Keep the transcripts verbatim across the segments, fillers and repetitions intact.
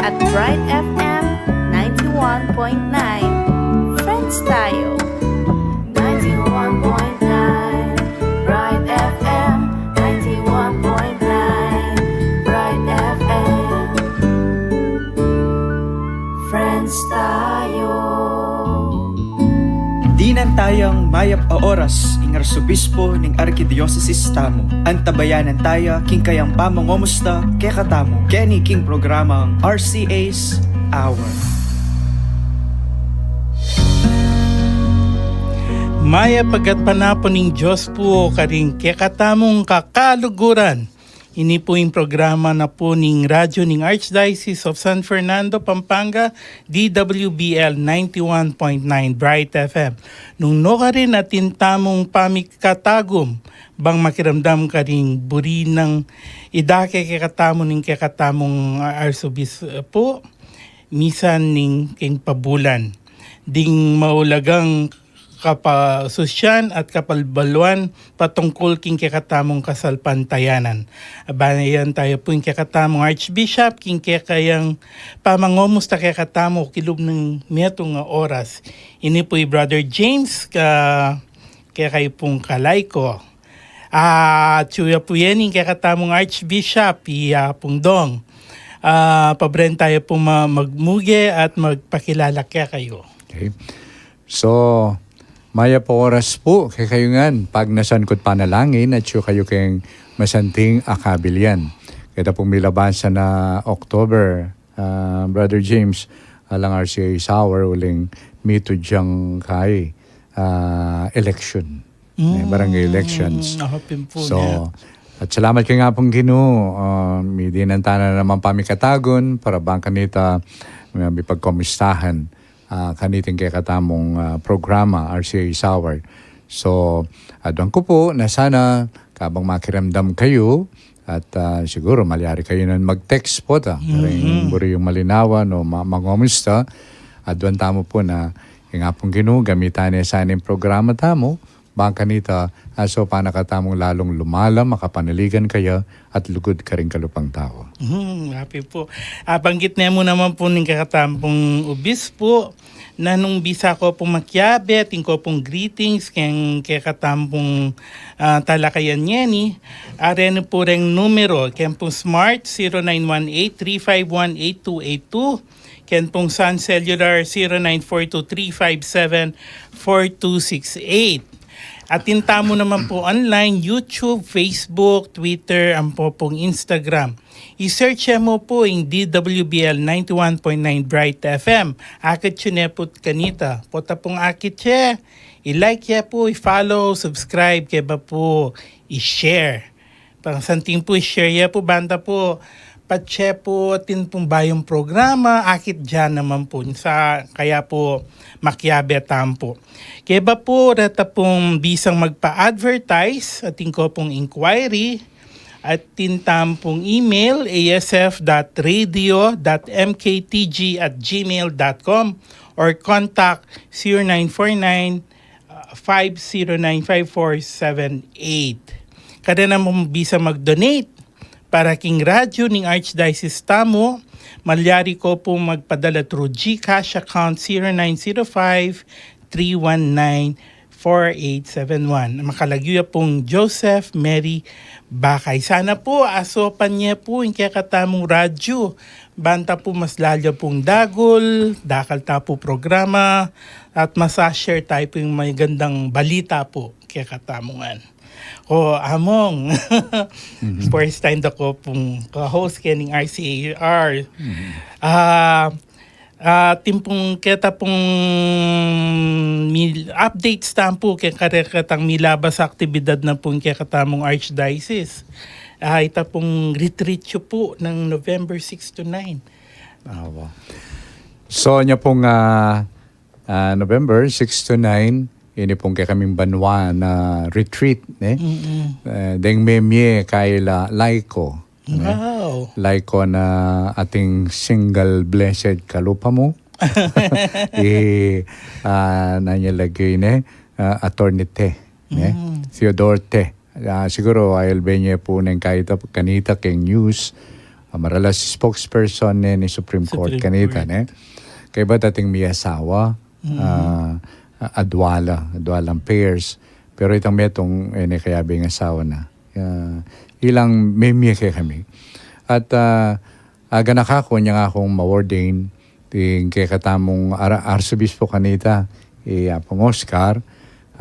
At Bright F M ninety-one point nine, friends tayo. Ninety-one point nine, Bright F M, ninety-one point nine, Bright F M. Friends tayo. Dinan tayang mayap a oras ing Arsobispo ning Arkidiosesis tamu. Antabayanan taya king kayang pamangomusta kekatamu keni king programang R C A's Hour. Mayap a gatpanapun ning Dios pu karing kekatamung kakaluguran. Ini pu ing programa na pu ning radyo ning Archdiocese of San Fernando, Pampanga, D W B L ninety-one point nine Bright F M. Nung nukarin atin tamung pamikatagum, bang makiramdam karing buri nang idake kekatamu ning kekatamung, ah, Arsobispo, misan ning king pabulan. Ding maulagang kapasusyan at kapalbaluan patungkul king kekatamung kasalpantayanan. Abantayan tayu pu ing kekatamung Archbishop king kekayang pamangomusta kekatamu kilub ning metung a oras. Ini pu i Brother James, ka, kekayu pung kalayko. Ah, atyu ya pu yeni ing kekatamung Archbishop, i Apung Dong. Ah, pabren tayu pu ma-, magmuge at magpakilala kekayu. Okay. So, mayap a oras pu kekayu ngan, pagnasan ku't panalangin, atyu kayu keng masanting a kabilian. Keta pung milabasan a October, ah, Brother James, alang R C A's Hour, uling mitud yang kay, ah, election. Eh, barangay elections. Mm, ahapin pu. So, at salamat keng Apung Ginu, ah, midinan tana naman pamikatagun, para bang kanita, ah, mipagkomustahan, ah, kaniting kekatamung, ah, programa, R C A's Hour. So, aduan ku pu na sana, kabang makiramdam kayu, at, ah, siguru, malyari kayu nang mag-text pu, ta. Karing buri yung malinawan o ma-, mangomusta, aduan tamu pu na, ing Apung Ginu, gamitan ne sana ing programa tamu, bang kanita, aso pa na katamung lalung lumalam, makapanaligan kaya, at lugud karing kalupang tau. Hmm, happy pu. Ah, banggit ne mu naman pu ning kekatamung obispo, na nung bisa ko pung makiabe, atin ko pung greetings, keng kekatamung, ah, talakayan ngeni, are ne pu reng numero, keng pung Smart, zero nine one eight three five one eight two eight two, keng pung Sun Cellular, zero nine four two three five seven four two six eight. Atin tamu naman pu online, YouTube, Facebook, Twitter, ampo pung Instagram. I-search ye mu pu ing D W B L ninety-one point nine Bright F M. Akit yu ne pu kanita. Pota pung akit ye, i-like ye pu, i-follow, subscribe, kaybat pu i-share. Pang santing pu, i-share ye pu, banta pu, patse pu atin pung bayung programa, akit ya naman pu, sa kaya pu makiabe tamu pu. Kaybat pu reta pung bisang magpa-advertise, atin ko pung inquiry, atin tamu pung email, A S F dot radio dot M K T G at gmail dot com or contact zero nine four nine, five zero nine five four seven eight. Kareng naman bisang mag-donate para king radyu ning Archdiocese tamu, malyari ko pu magpadala through GCash account zero nine zero five three one nine four eight seven one. Makalagyu ya pung Joseph Mary Bakay. Sana pu, asopan ye pu ing kekatamung radyu. Banta pu mas lalya pung dagul, dakal ta pu programa, at mas a-share tayu pu ing magandang balita pu kekatamu ngan. O, Among, first time da ko pung ka-host kening R C A R. Ah, ah, atin pung keta pung mi-, updates tamu pu keng karekatang milabas a aktibidad na pung kekatamung Archdiocese. Ah, ita pung retreat yu pu nang November six to nine. Awa. So, nya pung, ah, ah, November six to nine, ini pung kekaming banua na retreat, ne? Mm-mm. Eh, deng memye kaila Laiko, ne? Wow. Laiko na ating single blessed kalupa mu. I, ah, nanu ya lagi, ne? Ah, Attorney Te, ne? Mm. Theodore Te. Ah, siguru, ayalbe ye pu neng kaita, kanita keng news, Ah, maralas spokesperson ne ning Supreme Court Supreme kanita, Court. Ne? Kaybat ating miyasawa, Mm. ah, adwa la, adwa lang pairs. Pero itang metung, e ne kayabe ing asawa na. Ah, ilang memye kekami. At, ah, aganaka ku, inya ngakung ma-ordain, ing kekatamung ara-, arsobispo kanita, i Apung Oscar,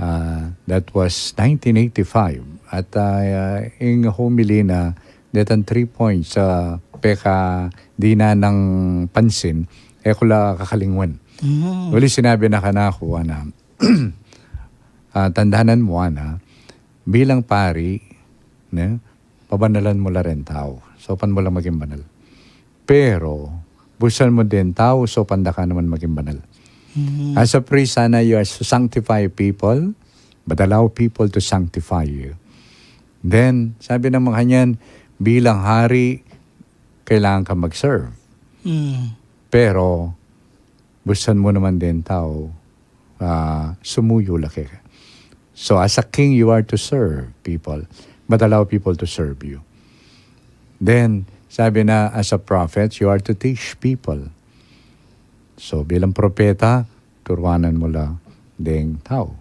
ah, that was nineteen eighty-five. At, ah, ing homily na, detang three points, ah, pekadinan nang pansin, e ku la kakalingwan. Mm. Uli sinabi na kanaku, ana, ah, tandanan mu, ana, bilang pari, ne, pabanalan mu la reng tau. Saupan mu lang maging banal. Pero, busan mu deng tau, saupan da ka naman maging banal. Mm. As a priest, sana you are to sanctify people, but allow people to sanctify you. Then, sabi nang makanyan, bilang hari, kailangan ka mag-serve. Mm. Pero, busan mu naman deng tau, ah, sumuyu la keka. So, as a king, you are to serve people, but allow people to serve you. Then, sabi na, as a prophet, you are to teach people. So, bilang propeta, turuanan mu la deng tau.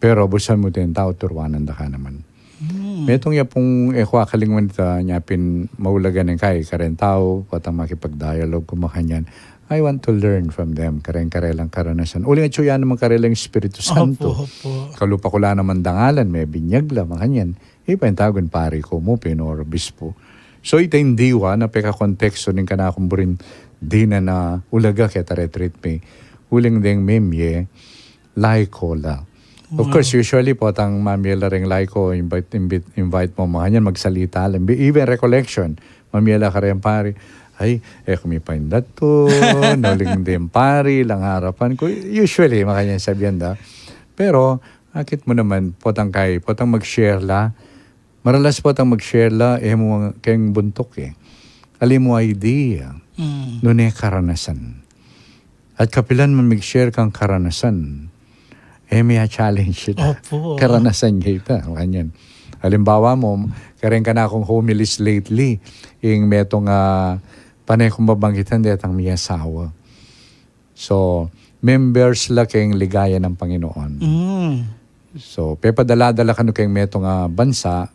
Pero busan mu deng tau, turuanan da ka naman. Hmm. Metung ya pung e ku kakalingwan ita, inya pin maulagan ing kai kareng tau, potang makipag-dialogue ku makanyan. I want to learn from them, kareng karelang karanasan. Uling atyu ya naman karelang Espiritu Santo. Opo, opo. Kalupa ku la naman dangalan, mebinyag la, makanyan. Ipaintagun pari ku mu, pin or obispo. So, ita ing diwa na pekakonteksto ning kanakung buring dinan a ulaga keta retreat mi. Uling deng memye, laiko la. Of Wow. course, usually, potang mamye la reng laiko, invite, invite, invite mu makanyan, magsalita la. Even recollection, mamye la kareng pari, ay, e ku mipaindat tu, uling deng pari, lang harapan ku. Usually, makanyan sabian da. Pero, akit mu naman, potang kai, potang mag-share la, maralas potang mag-share la, e mu keng buntuk e. Ali mu idea, Mm. nune karanasan. At kapilan man mag-share kang karanasan, e, me a-challenge ita. Opo. Karanasan ya ita, makanyan. Alimbawa mu, kareng kanakung homilies lately, ing metung a pane kung babanggitan detang miyasawa. So, members la keng Ligaya ng Panginoon. Mm. So, pepadala-dala kanu keng metung a bansa,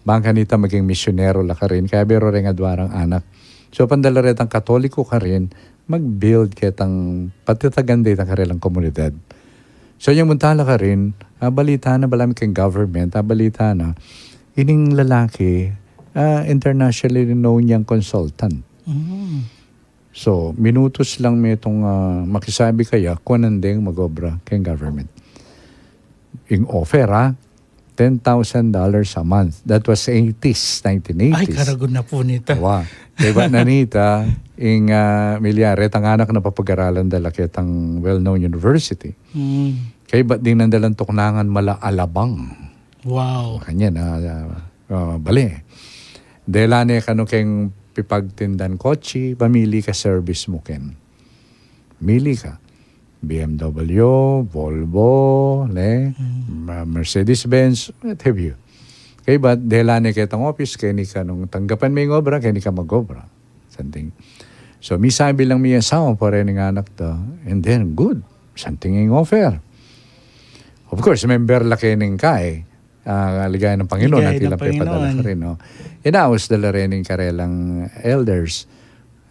bang kanita maging misyonero la karin, kayabe ro reng adwa rang anak. So, pandala retang Katoliko karin, mag-build ketang patitagan detang karelang komunidad. So, inyang munta la karin, abalita na, balamu keng government, abalita na, ining lalaki, ah, internationally renowned yang consultant. Mm. So, minutus lang metung, ah, makisabi kaya, kuanan deng mag-obra keng government. Ing offer, ah, ten thousand dollars a month. That was eighties, nineteen eighties. Ay, karagun na pu nita. Wa. Kaybat na nita, ing, ah, milyari, retang anak na papag-aralan da la ketang well-known university. Mm. Kaybat dinan da lang tuknangan mala alabang. Wow. Makanyan, ah, ah, bale. Dela ne kanu keng pipagtindan kotse, pamili ka service mu ken. Mili ka. B M W, Volvo, ne? Mm. Ma-, Mercedes-Benz, what have you. Kaybat, dela ne ketang office, keni ka nung tanggapan me ing obra, keni ka mag-obra. Something. So, misabi lang mi asawa, pare ning anak da, and then, good. Something ing offer. Of course, member la keni ning kai, ah, Ligaya ng Panginoon, Ligaya at ng ilang pepadala Panginoon. Ka rin, no? Inaus da la rin ning karelang elders.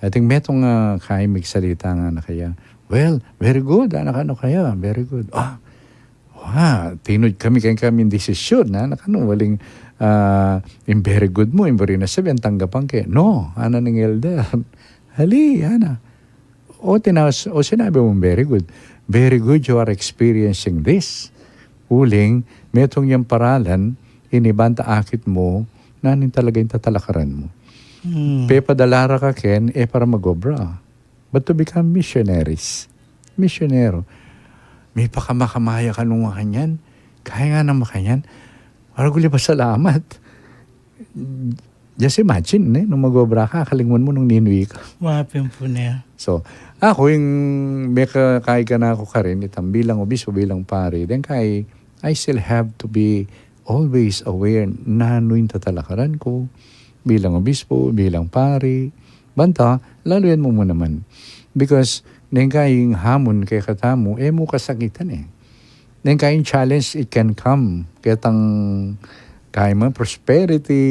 Ating metung, ah, kai migsalita ngana kaya. Well, very good, anak, ano kaya? Very good. Ah, wa, tinud kami, keng kami desisyon, anak, ano, uling, ah, ing very good mu, ing buri na sabian, tanggapan ke. No, ana ning elder. Ali, ana. O, tinas-, o, sinabi mung very good. Very good you are experiencing this. Uling, metung yang paralan, ini banta akit mu, nanu talaga ing tatalakaran mu. Hmm. Pepadala ra ka ken, e para mag-obra. But to become missionaries. Misyonero. Mipakamakama ya kanu makanyan. Kaya nga na makanyan. Maragul ya pasalamat. Just imagine, ne, nung mag-obra ka, kalingwan mu nung ninu ika. Mapin pu ne. So, aku, ing meka-, kai kanaku karin, itang bilang obispo, bilang pari, deng kai, I still have to be always aware, nanu ing tatalakaran ku, bilang obispo, bilang pari, banta, laluyan mu mu naman. Because, neng kayang hamon kekatamu, e mu kasakitan e. Neng kayang challenge, it can come. Ketang, kaya mo, prosperity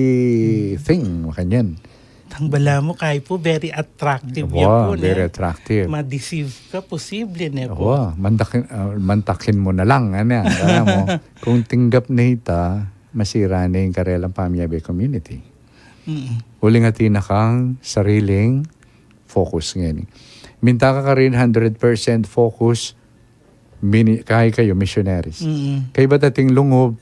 thing, makanyan. Tang balamu, kaya pu, very attractive ya pu, ne? Very attractive. Ma-deceive ka, posible, ne pu? Wa, mantakin, ah, mantakin mu na lang, ane, alam mo, kung tinggap na ita, masira na ing karelang pamiyabe community. Mm. Uling atin na kang sariling focus ngeni. Minta ka karin hundred percent focus, mini-, kaya kayu, missionaries. Mm. Kaya ba't ating lungub,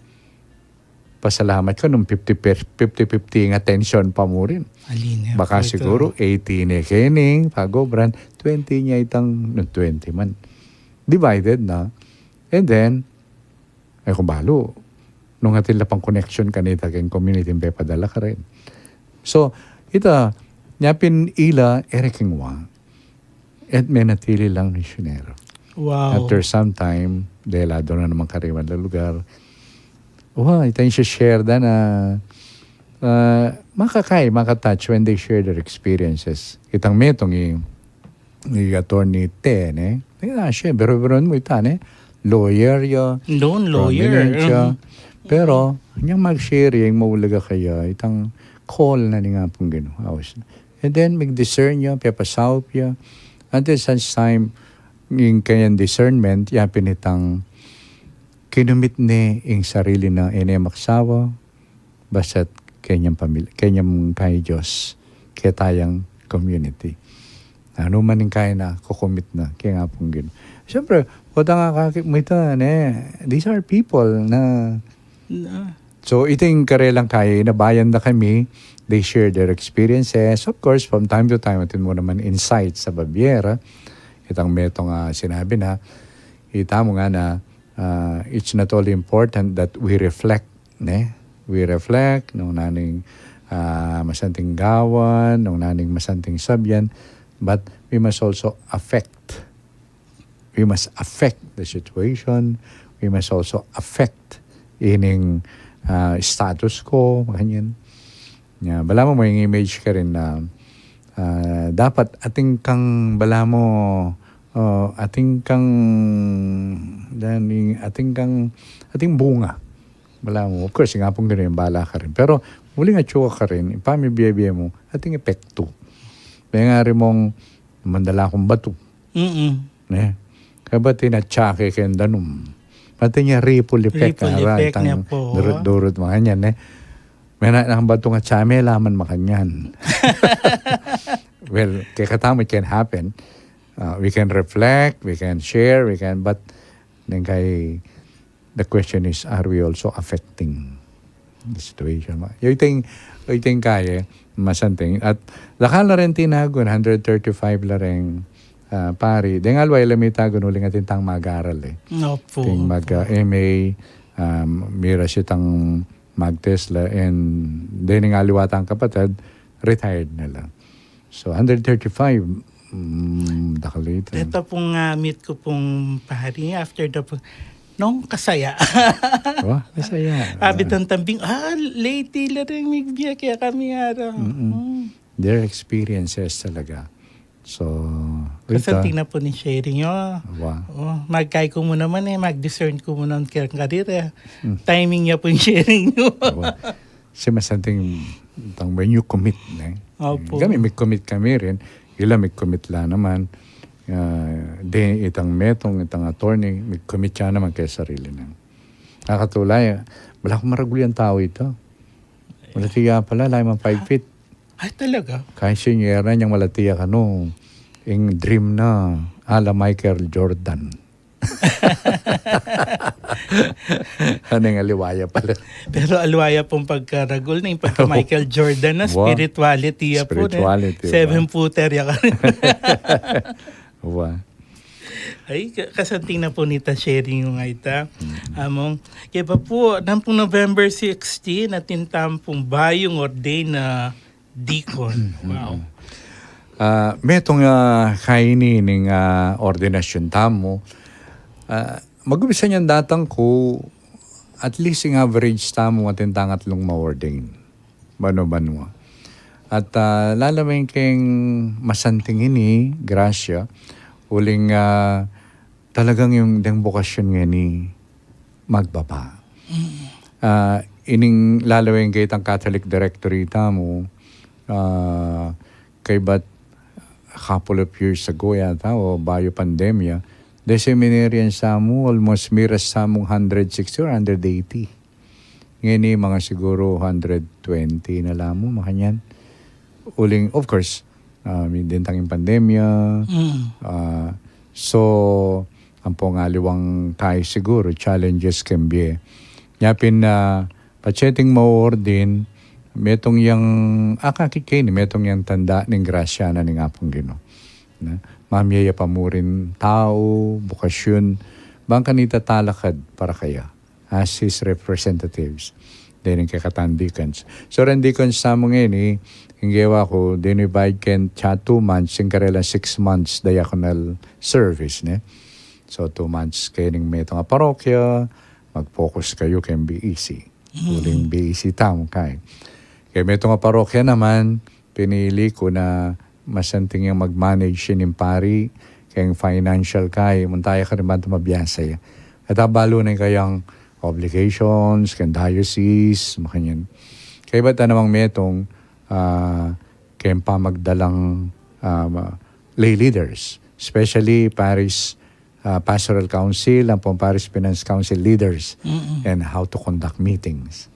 pasalamat ka nung fifty per, fifty fifty ing attention pa mu rin. Alin ya pu ita? Baka siguro eighty ne kening pag-obran, twenty ne itang, nung twenty man. Divided na. And then, e ku balu, nung atin la pang connection kanita keng community, pepadala ka rin. So, ita, nya pin ila, e re keng wa. At menatili lang misyonero. Wow. After some time, dahil adu na naman kariwan la lugar, wa, ita ing share da na, ah, makakay, makatouch when they share their experiences. Itang metung i, i Attorney Te, ne? Ita, share, biro-biroan mu ita, ne? Lawyer ya, lone lawyer, prominent ya. Mm. Pero, nyang mag-sharing, maulaga kaya, itang call na ning Apung Ginu. Awas na. And then, mig-discern ya, pepasaup ya. Until such time, ing kayang discernment, ya pin itang kinumit ne ing sarili na e ne maksawa, basta't kenyang pamilya, kenyang kaya Dios, ketayang community. Nanu man ing kaya na, kukumit na, keng Apung Ginu. Siyempre, potang akakit mu ita, ne, these are people na Na. So, iting karelang kaya, inabayan da kami, they share their experiences. Of course, from time to time, atin mu naman insights a babiera. Itang metung a sinabi na, ita mu ngana, ah, it's not only important that we reflect, ne? We reflect, nung naning, ah, masanting gawan, nung naning masanting sabyan, but we must also affect we must affect the situation, we must also affect ining, ah, status quo, makanyan. Ya, balamu mu ing image karin na, ah, dapat atin kang balamu, ah, atin kang, dan ing, atin kang, atin bunga. Balamu, of course, ing Apung Ginu ing bala karin. Pero, uling atyu ka karin, ing pamibiye-biye mu, atin epektu. Mengari mung mandala kung batu. Mm-mm. Ne? Kaya ba't ing atsake keng danum? Ba't ing ripple effect, ripple effect, itang ne pu, durut-durut, makanyan, ne? Mena nang batung atsa me, laman makanyan. Well, kekatamu it can happen. Uh, we can reflect, we can share, we can, but neng kay The question is, are we also affecting the situation? Yu ting, yu ting kaya, masanting. At dakal la ring tinagun, hundred thirty-five la ring, ah, pari. Deng aliwa la mitagun uling atin tang mag-aral e. Opo, ting mag, opo, ah, M A, um, mira sitang mag-TESDA, and deng aliwa tang kapatad, retired na la. So, hundred thirty-five, mm, dakal ita. Ita pung, ah, meet ku pung pari, after the pu-, nung kasaya. Wa, kasaya. Abi, ah, tang tambing, ah, late la rin, migbiya kaya kami ara. Mm-mm. Mm. Their experiences talaga. So, kasanting na pu ning sharing yu. Wa. O, magkay ku mu naman e, mag-discern ku mu naman kaya karira. Mm. Timing ya pu ing sharing yu. Wa. Kasi masanting tang when you commit, ne? Opo. Kami, mig-commit kami rin. Ila mig-commit la naman. Ah, de, itang metung, itang attorney, mig-commit ya naman keng sarili na. Nakatulay, wala kung maragul yang tau ita. Malati ya pala, layu mang five feet. Ay, talaga? Kaya senior na niyang malati ya kanu. Ing dream na, ala Michael Jordan. Neng aliwa ya pala. Pero aliwa ya pung pagkaragul, neng pagka Michael Jordan na, wa, spirituality ya pu, ne? Spirituality, wa. Seven footer ya ka. Wa. Ay, ka-, kasanting na pu nita sharing yu ngayta. Mm. Among, kaya pa pu, nang pung November sixteen, atin tang pung bayung ordain na deacon. Wow. Ah, metung, ah, kaini ning, ah, ordinasyun tamu. Ah, mag-umpisa niyan datang ku, at least ing average tamu, atin tang atlung ma-ordain. Banwa-banwa. At, ah, lalawen keng masanting ini, grasya, uling, ah, talagang ing deng bokasyon ngeni magbaba. Ah, ining lalawen keng itang Catholic Directory tamu, ah, kaybat couple of years ago yata, o bayu pandemya, deng seminarians tamu, almost miras tamung hundred sixty or hundred eighty. Ngeni, mga siguro hundred twenty na la mu, makanyan. Uling, of course, ah, mi-, dintang ing pandemya. Mm. Ah, so, ampong aliwang tayu siguro, challenges keng bie. Nya pin, ah, patse ating maordin, metung yang, akakit ke ini, metung yang tanda ning grasya na ning Apung Ginu. Na, mamie ya pa murin tau, bokasyon, bang kanita talakad para kaya as his representatives. Deni kekatang deacons. So, reng deacons tamu ngeni, ing gewa ku, deni bayu keng tsa two months, ing karelang six months diaconal service, ne? So, two months kayu ning metung a parokya, mag-focus kayu keng B E C. Mm. Uling B E C tamu kay. Keng metung a parokya naman, pinili ku na masanting yang mag-manage ini ning pari, keng financial kay, munta ya karin banta mabiasa ya. At abalu na ing kayang obligations, keng diocese, makanyan. Kaybat a namang metung, ah, keng pamagdalang, ah, ma-, lay leaders, especially parish, ah, pastoral council, ampong parish finance council leaders, Mm-mm. and how to conduct meetings.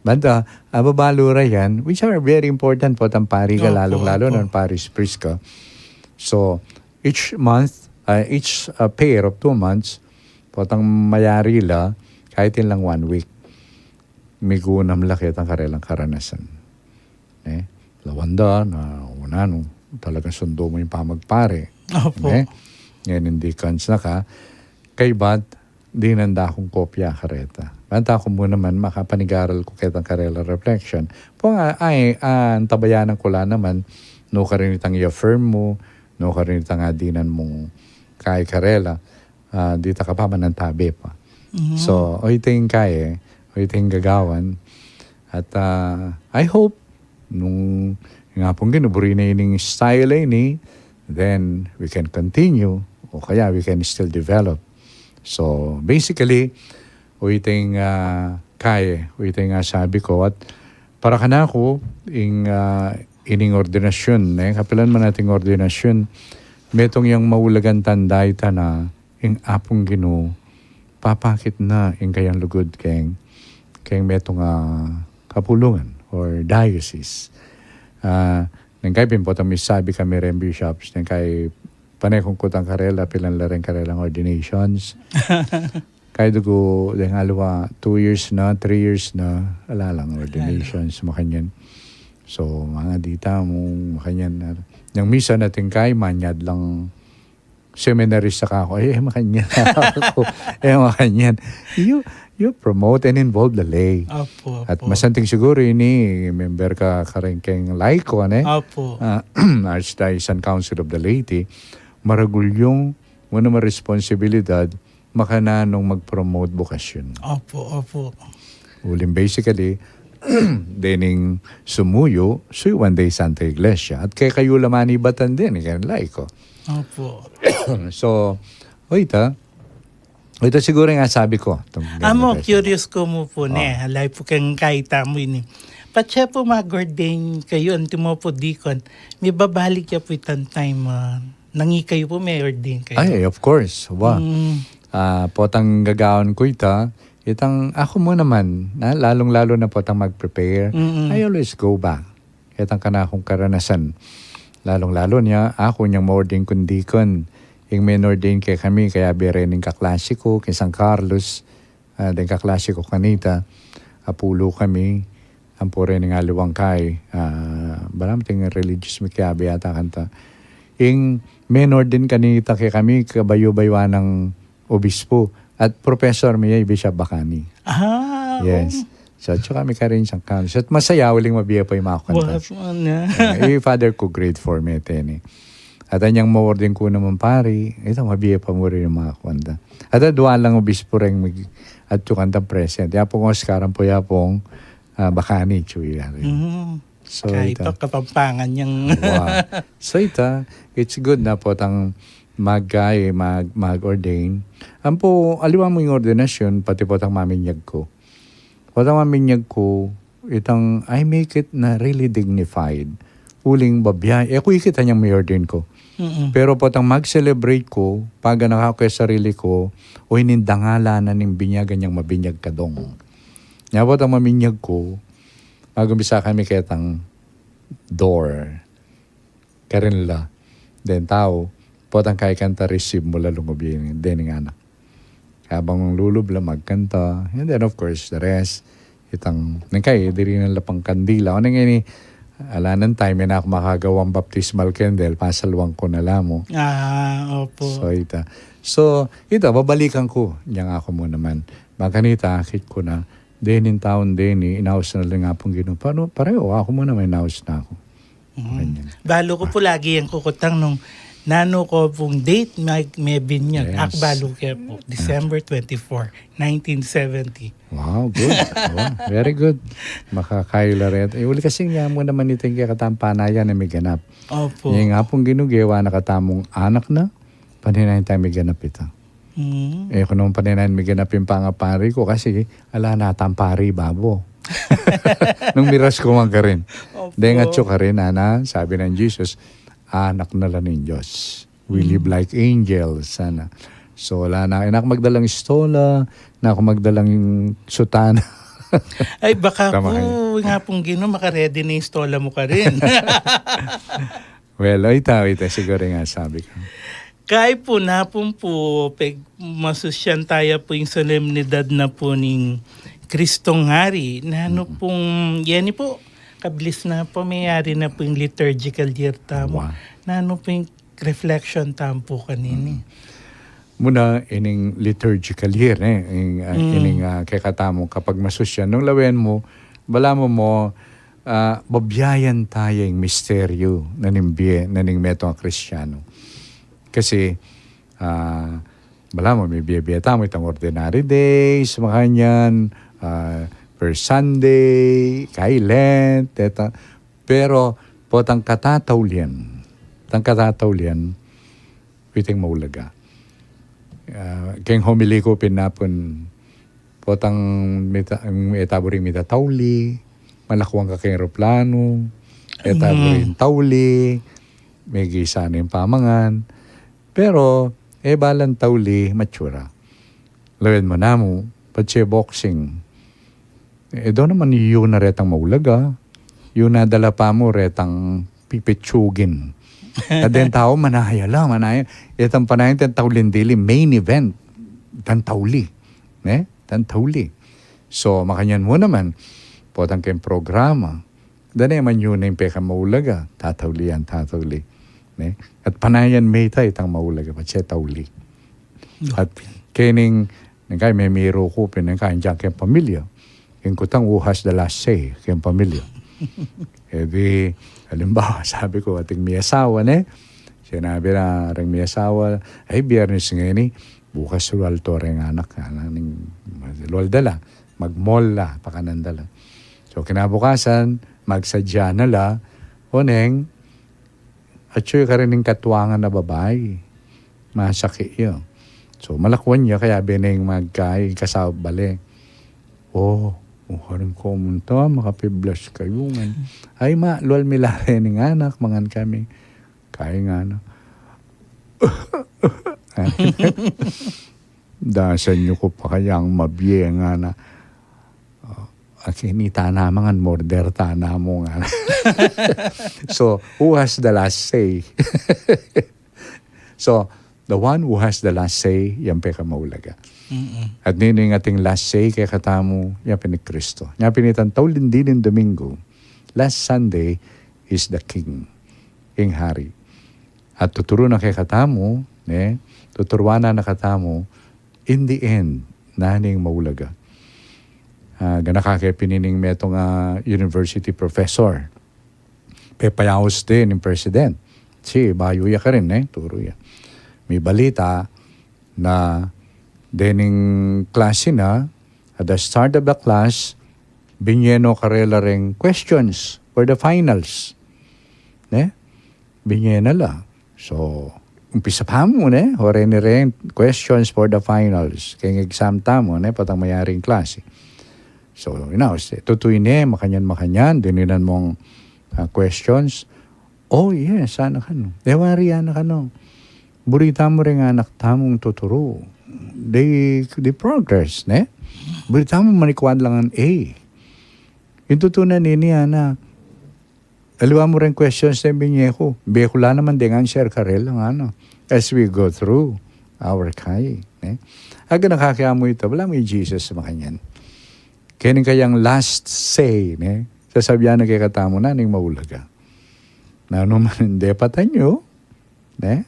Banta, ababalu ra yan, which are very important potang pari ka, Opo, lalong-lalo opo. na parish priest ka. So, each month, ah, each, ah, pair of two months, potang mayari la, kahit in lang one week, migunam la ketang karelang karanasan. Eh, lawan da na, una, no, talagang sundu mu ing pamagpare. Opo. Eh, ngayon, hindi kans na ka, kaybat, dinan da kung kopya kareta. Banta ku mu naman, makapanigaral ku ketang karela reflection. Pung, ah, ay, ah, antabayanan ku la naman, nukarin itang i-affirm mu, nukarin itang, ah, dinan mung kay karela, ah, dita ka pa manantabe pa. Mhm. So, o ito ing kaya, o ito ing gagawan. At, ah, I hope, nung nga pung ginuburi na ining style ini, then we can continue, o kaya we can still develop. So, basically, o ito ing, ah, kaya, o ito ing, ah, sabi ku, at para kanaku, ing, ah, ining ordinasyun, eh, kapilan man ating ordinasyun, metung yang maulagang tanda ita na, ing Apung Ginu, papakit na ing kayang lugud keng, keng metung a kapulungan or diocese. Ah, neng kay pin potang misabi kami reng bishops, neng kay pane kung kutang karela, pilan la reng karelang ordinations. Kay dugu, deng aliwa, two years na, three years na, ala lang ordinations, makanyan. So, mga dita mu, makanyan. Nang misan atin kay, manyad lang seminarista ka ako, eh, makanyan ako. Eh, makanyan. You, you promote and involve the lay. Opo, At opo. masanting siguro ini, member ka kareng keng laiko, ne? Opo. Ah, Archdiocese Council of the Laity, maragul yung, una, responsibilidad, makananu nung mag-promote bokasyon. Opo, opo. Uling basically, dening sumuyu, suyuan de ing Santa Iglesia. At kekayu la manibatan deni, keng laiko. Opo. So, o ita, o ita siguro ing sabi ku. Itong Amo, ganda curious ku mu pu, ne, Oh. alay pu keng kaita mu ini. Patse pu mag-ordain kayu, antimo pu deacon, mibabalik ya pu itang time, ah, nung ikayu pu me-ordain kayu. Ay, of course. Wa. Mm. Ah, potang gagawan ku ita, itang aku mu naman, na, lalung-lalu na potang mag-prepare, Mm-mm. I always go back. Itang kanakung karanasan. Lalung-lalu na, aku inyang ma-ordain kung deacon. Ing men-ordain kekami, kayabe reng kaklase ku, keng San Carlos, ah, deng kaklase ku kanita, apulu kami, ampo reng aliwang kay, ah, balamu ating religious mi kiyabe yata kanta. Ing men-ordain kanita kekami, kabayu-bayuan nang obispo, at professor mi ya, i Bishop Bacani. Ah, Yes. oo. So, at saka mi karin siyang kami. So, at masaya, uling mabie pa yung mga kanta. Wa-, wa-, na. Eh, i Father ku grade four me teni. At anyang ma-ordain ku naman pari, ita, mabie pa mu rin yung mga kanta. At adwa lang obispo reng mig-, at yung kantang present. Yapong Oscar, ampo yapong, ah, Bacani, chuya rin. Mm. So, Kahit ita. pa Kapampangan yang Wa. So, ita, it's good na potang mag-, mag, mag-ordain. Ampo, aliwa mu ing ordinasyon, pati potang maminyag ku. Potang maminyag ku, itang I make it na really dignified. Uling babya, e ku ikit anyang mi-ordain ku. Mm-mm. Pero potang mag-celebrate ku, paganaka ku ke sarili ku, o ining dangalan na ning binyag anyang mabinyag kadong. Nya potang maminyag ku, magumpisa kami ketang door. Karin la. Deng tau, potang kaikanta receive mu la lungub ini, dening anak. Kabang lulub la magkanta. And then, of course, the rest, itang, neng kai, diri na la pang kandila. O neng ini, ala nang time, e na ku makagawang baptismal candle, pasaluan ku na la mu. Ah, opo. So, ita. So, ita, babalikan ku. Yang aku mu naman. Makanita, akit ku na. Dening taun deni, inaus na la ning Apung Ginu. Pano, pareho, aku mu naman, inaus na ku. Mm. Ganyan. Balu ku pu lagi yang kukutang nung nanu ku pung date me-, mebinyag. Yes. Ak balu ke pu, December twenty-four, nineteen seventy. Wow, good. Wow, very good. Makakaila rin. E, uli kasi nya mu naman iting kekatang panayan a miganap. Opo. Ing Apung Ginu gewa na katamung anak na, paninayan taya miganap ita. Mm. E ku naman paninayan miganap ing pangapari ku kasi ala na tang pari babo. Nung miras ku man karin. Opo. Deng atyu karin, ana, sabi nang Jesus, anak na la ning Dios. We live like angels, ana. So, ala na, e na ku magdalang istola, e na ku magdalang sutana. Ay, baka Tama pu, yan. Nga pung Ginu, makaredy na ing istola mu karin. Well, o ita, o ita, siguro nga sabi ku. Kai pu, napun pu, peg-, masusyan taya pu ing solemnidad na pu ning Kristong Hari. Nanu Mm. pung, yani pu, kabilis na pu, meyari na pu ing liturgical year tamu. Wa. Nanu pu ing reflection tamu pu kanini? Mm. Muna ining liturgical year, e, ing, ah, Mm. ining, ah, kekatamung kapagmasusyan. Nung lawen mu, balamu mu, ah, babyayan taya ing misteryu na ning bie, na ning metung a Kristianu. Kasi, ah, balamu mibie-bie tamu itang ordinary days, makanyan, ah, first Sunday, kai Lent, eta. Pero, potang katataulian, potang katataulian, iting maulaga. Ah, keng homily ku pin napun, potang mita-, e tabu ring mitatauli, malakuan ka keng eroplanu, e tabu Mm. ring tauli, megisa na ing pamangan. Pero, e balang tauli, matsura. Lawen mu namu, patse boxing. E, do naman yu na retang maulaga. Yu na dala pa mu retang pipitsugin. At deng tau manaya la, manaya. Itang panayan itang tauli dili, main event. Itang tauli. Ne? Itang tauli. So, makanyan mu naman, potang keng programa. Dane man yu na ing pekamaulaga, tataulian, tatauli. Ne? At panayan me ita itang maulaga, patse tauli. At kening, neng kai memiru ku pin, neng kai, andiyan keng pamilya. Ing kutang, who has the last say keng pamilya. E di, alimbawa, sabi ku, ating miyasawa, ne? Sinabi na reng miyasawa, ay, Biyernes ngeni, bukas lual to reng anak, ana, ning, lual da la, mag-mall la, pakanan da la. So, kinabukasan, magsadya na la, oneng, atyu ya karin ing katuangan a babai. Masakit ya. So, malakuan ya, kaya beneng magkai, kasawa bale. O, o, karin ko munta, makapiblas kayu ngan. Ay, ma, lual mi la reng anak, mangan kami. Kai ngana. Dasan yu ku pa kayang mabie ngana. Aki, ini tana mangan, murder tana mu ngana. So, who has the last say? So, the one who has the last say, yang pekamaulaga. Mm-mm. At ninu ing ating last say kekatamu, yang pin i Kristo. Yang pin itang tauli ding Domingo, last Sunday is the King. Ing Hari. At tuturu na kekatamu, ne? Tuturuan na katamu, in the end, nanu ing maulaga. Ah, ganaka ke pin ining metung a university professor. Pepayaus de ning president. Si, bayu ya karin, ne? Turu ya. Mibalita na dening klasi na, at the start of the class, binie no karela reng questions. for the finals. Ne? Binye na la. So, umpisa pa mu, ne? Already rin questions for the finals. Keng exam tamu, ne? Potang mayaring klase. So, you know, tutuy ne, makanyan, makanyan, dininan mung, ah, questions. Oh, yes, sana kanu. E wari, ana kanu. Buri tamu ring anak tamung tuturu. They, they progress, ne? Buri tamu manikwad lang ang A. Ing tutu na nini, ana. Aliwa mu ring questions na binye ku. Bie ku la naman deng answer karela, ngana. As we go through our kai, ne? Aga na kakayamu ita, balamu i Jesus makanyan. Keni kayang last say, ne? Sasabian na kekatamu na ning maulaga. Nanu man ing depatan yu, ne?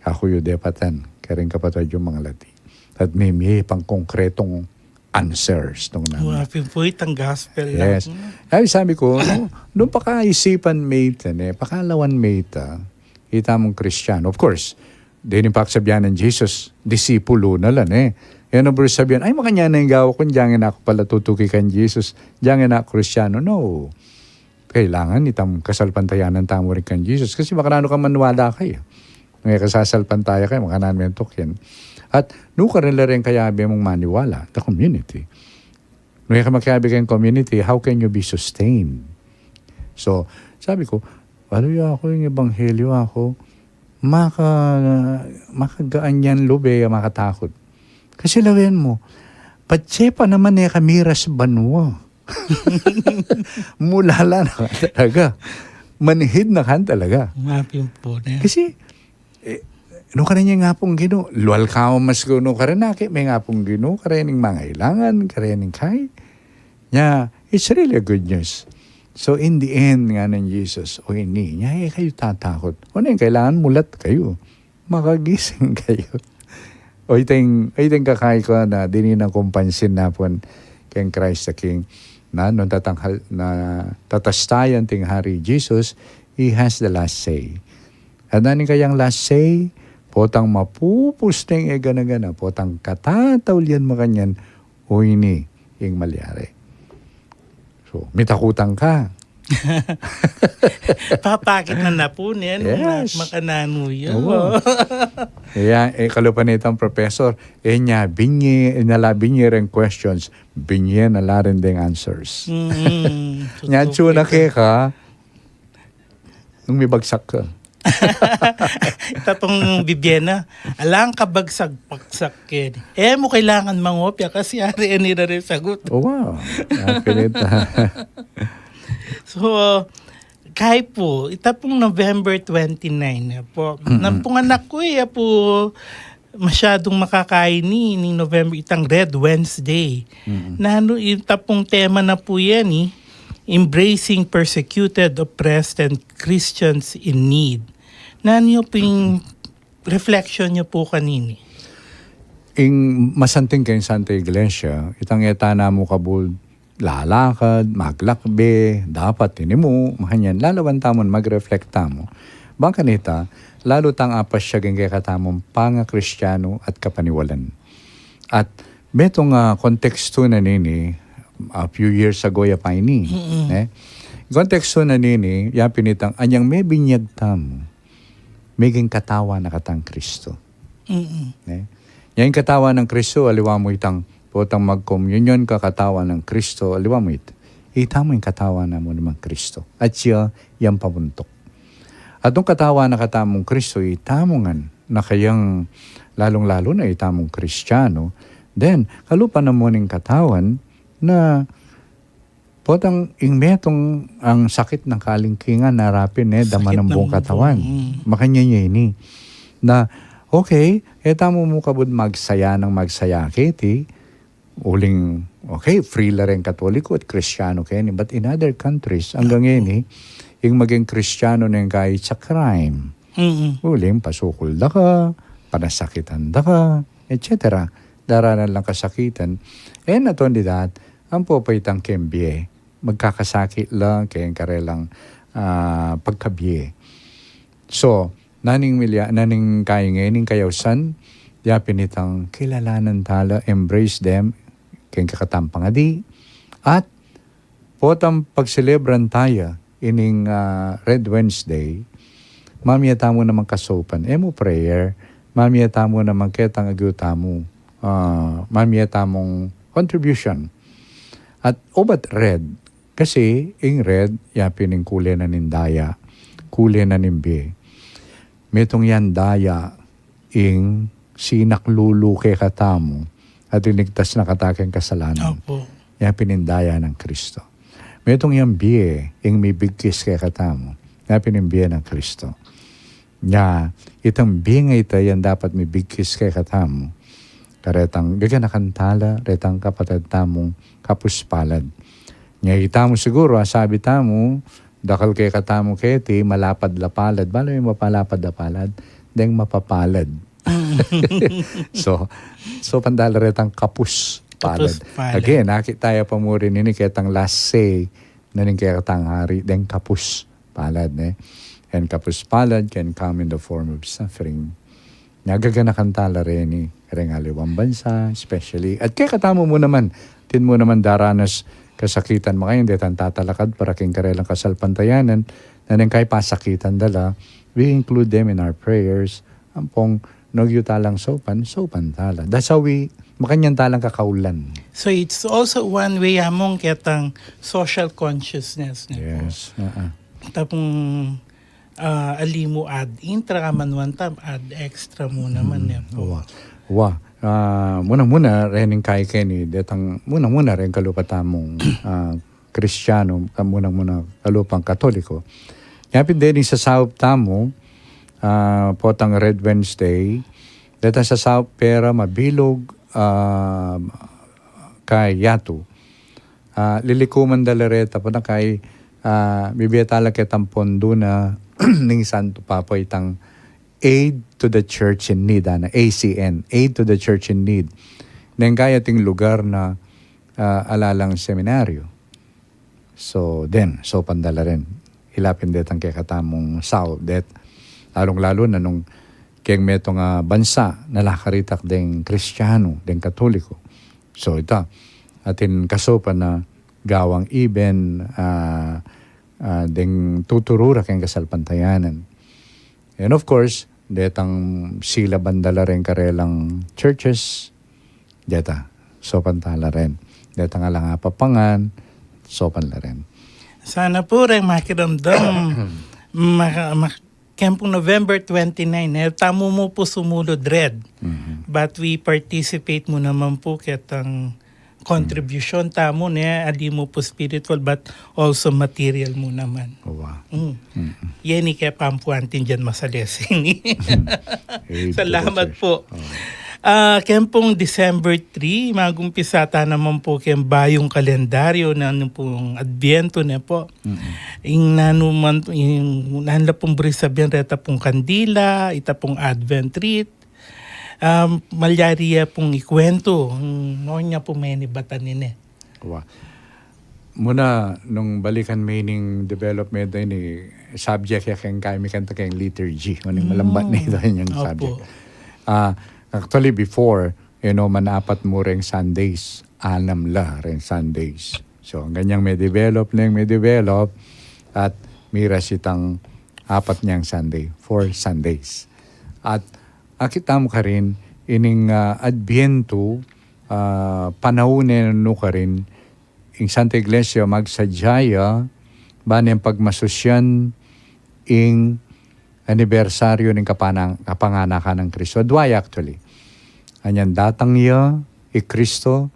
Aku yu depatan, karing kapatad yung mangalati. At mimie pang konkretong answers nung nanu. Wa, pin po itang gospel lang. Yes. Hmm. Ay, sabi ku, no, nung pakaisipan me ita, ne, pakalawan me ita, ita mung Kristiyan. Of course, deni pakasabyan nang Jesus, disipulo na la, ne. Yan ang buri sabyan, ay, makanyan na ing gawa ku, dyang na ku pala tutuki kang Jesus, dyang na ku Kristiyan. No. Kailangan itang kasalpantayanan tamu rin kang Jesus. Kasi makananu kang maniwala kaya. Nung e ka sasalpantaya kaya, makananu mentok yan. At nukarin la rin kayabe mung maniwala, the community. Nung e ka makiabe keng community, how can you be sustained? So, sabi ku, "Aluya aku, ing ebanghelyo aku, maka, makagaan yan lube, makatakut." Kasi lawen mu, patse pa naman e ka miras banua. Mulala na ka talaga. Manhid na ka talaga. Mapin po na. Kasi, eh, nukarin ya ing Apung Ginu, lual ka mas gu nukarin aki, me ing Apung Ginu, karin ing mangailangan, karin ing kai. Nya, it's really a good news. So, in the end, ngana nang Jesus, o ini, nya, e kayu tatakut. O na, kailangan mulat kayu. Makagising kayu. O iteng, o iteng kakai ku na dininan kung pansin na pun keng Christ the King. Na, nung tatanghal, na tatastayan ting Hari Jesus, he has the last say. At nani kayang last say, potang mapupus na ing e gana-gana, potang katataul yan makanyan, o ini ing malyari. So, mitakutan ka. Papakit na na po niya nung Yes. makananu ya. Oo. Kaya, e, kalupa nitang professor, e nya, binye, e na la binye ring questions, binye na la rin ding answers. Mm-mm. Nya, Totoo tsu na po. Keka, nung mibagsak ka. Ita pung bibie na, alang kabagsak-bagsak keni. E mu kailangan mangopya kasi ari ini na rin sagot. O, wow. Apin ita. So, kai pu, ita pung November twenty-nine na po. Mm-mm. Nang pung anak ku, e ya pu masyadung makakaini ning November, itang Red Wednesday. Mm-mm. Nanu, ita pung tema na pu yan, e, Embracing Persecuted, Oppressed, and Christians in Need. Nanu yu pung reflection yu pu kanini? Ing masanting keng Santa Iglesia, itang e ta na mu kabud lalakad, maglakbe, dapat ini mu, makanyan, lalawan tamun, mag-reflect tamu. Bang kanita, lalu tang apasya keng kekatamung pangakristianu at kapaniwalan. At metung, ah, kontekstu na nini, a few years ago ya pa ini, Mm-mm. ne? Kontekstu na nini, ya pin itang anyang mebinyag tamu, meging katawan na katang Kristo. Mm-mm. Ne? Nya ing katawan nang Kristo, aliwa mu itang, potang magkomunyon ka katawan nang Kristo, aliwa mu ita. Ita mu ing katawan na mu namang Kristo. At siya yang pamuntuk. At nung katawan na katamung Kristo, ita mu ngan, na kayang lalung-lalu na ita mung Kristiano, then, kalupa na mu ning katawan na potang ing metung ang sakit ng kalingkingan na rapin, e, Sakit daman ng ng buong katawan. buong, mm. Makanyan ya ini. Na, okay, e tamu mu kabud magsaya nang magsaya keti, uling, okay, free la ring Katoliko at Kristiano keni. But in other countries, anggang ngeni, ing maging Kristiano neng kai, it's a crime. Mm-mm. Uling pasukul da ka, panasakitan da ka, et cetera. Daranan lang kasakitan. E, not only that, ampo pa itang keng bie, magkakasakit la keng karelang, ah, pagkabie. So, naning milya-, naning kai ngeni, ning kayausan, ya pin itang kilalanan tala, embrace them, keng kekatang pangadi, at Potang pagselebran taya ining, ah, Red Wednesday, mamie tamu naman kasaupan. E mu prayer, mamie tamu naman ketang agyu tamu, ah, mamie tamung contribution. At obat red, kasi ing red, yapin ing kule na ning daya, kule na ning bie. Metung yang daya ing sinaklulu kekatamu at iligtas na kata king kasalanan. Opo. Yapin ing daya nang Kristo. Metung yang bie ing mibigkis kekatamu. Yapin ing bie nang Kristo. Nya, itang bie a ita yang dapat mibigkis kekatamu. Karetang gaganakan tala, retang kapatad tamung kapus palad. Nya itamu siguru, asabi tamu, dakal kekatamu keti, malapad la palad. Bale mapalapad la palad, deng mapapalad. So, so pandala retang kapus palad. Kapus palad. Again, akit taya pa mu rin ini ketang last say na ning kekatang hari, deng kapus palad, ne? And kapus palad can come in the form of suffering. Nagaganakan tala reni, reng aliwang bansa, especially. At kekatamu mu naman, atin mu naman daranas kasakitan, makayan detang tatalakad para king karelang kasalpantayanan, na neng kay pasakitan dala, we include them in our prayers. Ampong, nung agyu talang saupan, saupan tala. That's how we, makanyan talang kakaulan. So it's also one way among ketang social consciousness, ne po? Yes. Uh-uh. Tapung, ah, ali mu add intra, man one time, add extra mu naman, ne po? Wa. Wa. Ah, muna-muna, rening kay keni, detang, muna-muna, reng kalupa tamung, ah, Kristiyanu, ka-, muna-muna, kalupang Katoliko. Yapin dening sasaup tamu, ah, potang Red Wednesday, detang sasaup pera mabilug, ah, kay yatu. Ah, lilikuman dala reta, pota kay, ah, bibie tala ketang pondu na ning Santo Papa itang Aid to the Church in Need, ana, A C N, Aid to the Church in Need. Neng kaya ating lugar na, ah, alalang seminaryo. So, den, so pandala rin. Ilapin detang kekatamung saup, det, lalung-lalu na nung keng metung a bansa, nalakaritak deng Kristiyanu, deng Katoliko. So, ita, atin kasaupan na gawang iben, ah, ah, deng tuturu ra keng kasalpantayanan. And of course, detang sila bandala reng karelang churches, deta, saupan tala rin. Detang alang apapangan, saupan la rin. Sana po reng makiramdam, maka-, mak-, keng pung November twenty-nine, e tamu mu po sumulud red. Mhm. But we participate mu naman po ketang contribution tamu, ne, ali mu po spiritual, but also material mu naman. Wa. Mm. Mm-mm. Yeni ke pampuan tin dian masalesing. Aid to the church. Salamat po. Oh. Ah, keng pung December three, magumpisa ta naman po keng bayung kalendaryo, nanu pung Adbyento, ne po. Mm-mm. Ing nanu man, ing nanu la pung buri sabian reta pung kandila, ita pung Advent wreath, um, malyari ya pung ikuwentu, mm, nung nya pung menibatan ini. Wa. Muna, nung balikan me ning development ini, subject ya keng kami kanta keng liturgy, nung malambat na ito yang subject. Opo. Ah, actually, before, you know, manapat mu reng Sundays, anam la reng Sundays. So, anggang yang me-develop, neng me-develop, at miras itang apat niyang Sunday, four Sundays. At akit tamu karin, ining, ah, Adbyento, ah, panaun ne nu karin, ing Santa Iglesia magsadya ya, ba neng pagmasusyan ing anibersaryo ning kapanang-, kapanganakan nang Kristo. Dua ya actually. Anyang datang ya, i Kristo,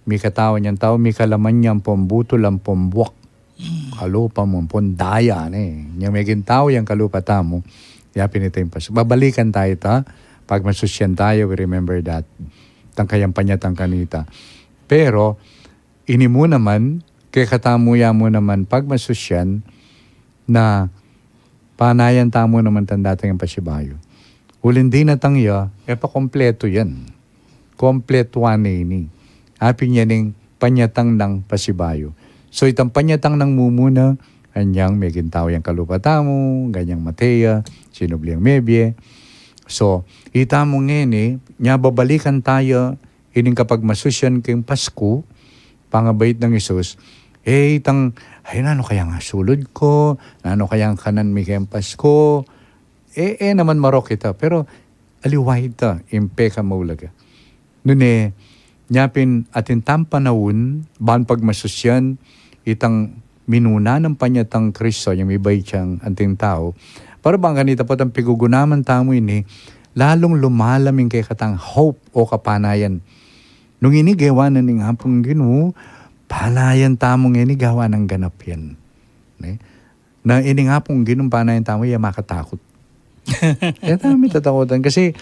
mikatau anyang tau, mikalaman ya ampong butul, ampong buak. Kalupa mu ampong daya, ne. Nyang meging tau yang kalupa tamu, ya pin ita ing pas-, babalikan taya ita, pagmasusyan taya, we remember that. Tang kayang panyatang kanita. Pero, ini mu naman, kekatamu ya mu naman, pagmasusyan, na panayan tamu naman tang datang yang pasibayu. Uling dinatang ya, e pa kompletu yan. Kompletuan ne ini. Apin ya ning panyatang nang pasibayu. So, itang panyatang nang mumuna, anyang meging tau yang kalupa tamu, ganyang mate ya, sinubli yang mebie. So, ita mu ngeni, nya babalikan taya, ining kapagmasusyan king Pasku, pangabait nang Jesus, E itang, ay, nanu kaya ing sulud ku, nanu kaya ing kanan mi keng Pasko. E, e naman marok ita, pero aliwa ita ing pekamaulaga. Nune, nya pin atin tang panaun, ban pagmasusyan itang minuna nang panyatang Kristo, yang mibait yang anting tau, para bang kanita potang pigugunaman tamu ini, lalung lumalam ing kekatang hope o kapanayan. Nung ini gewa na ning Apung Ginu, panayan tamu ngeni gawa nang ganap yan. Ne? Na ining Apung Ginu panayan tamu, ya makatakut. E tamu tatakutan. Kasi,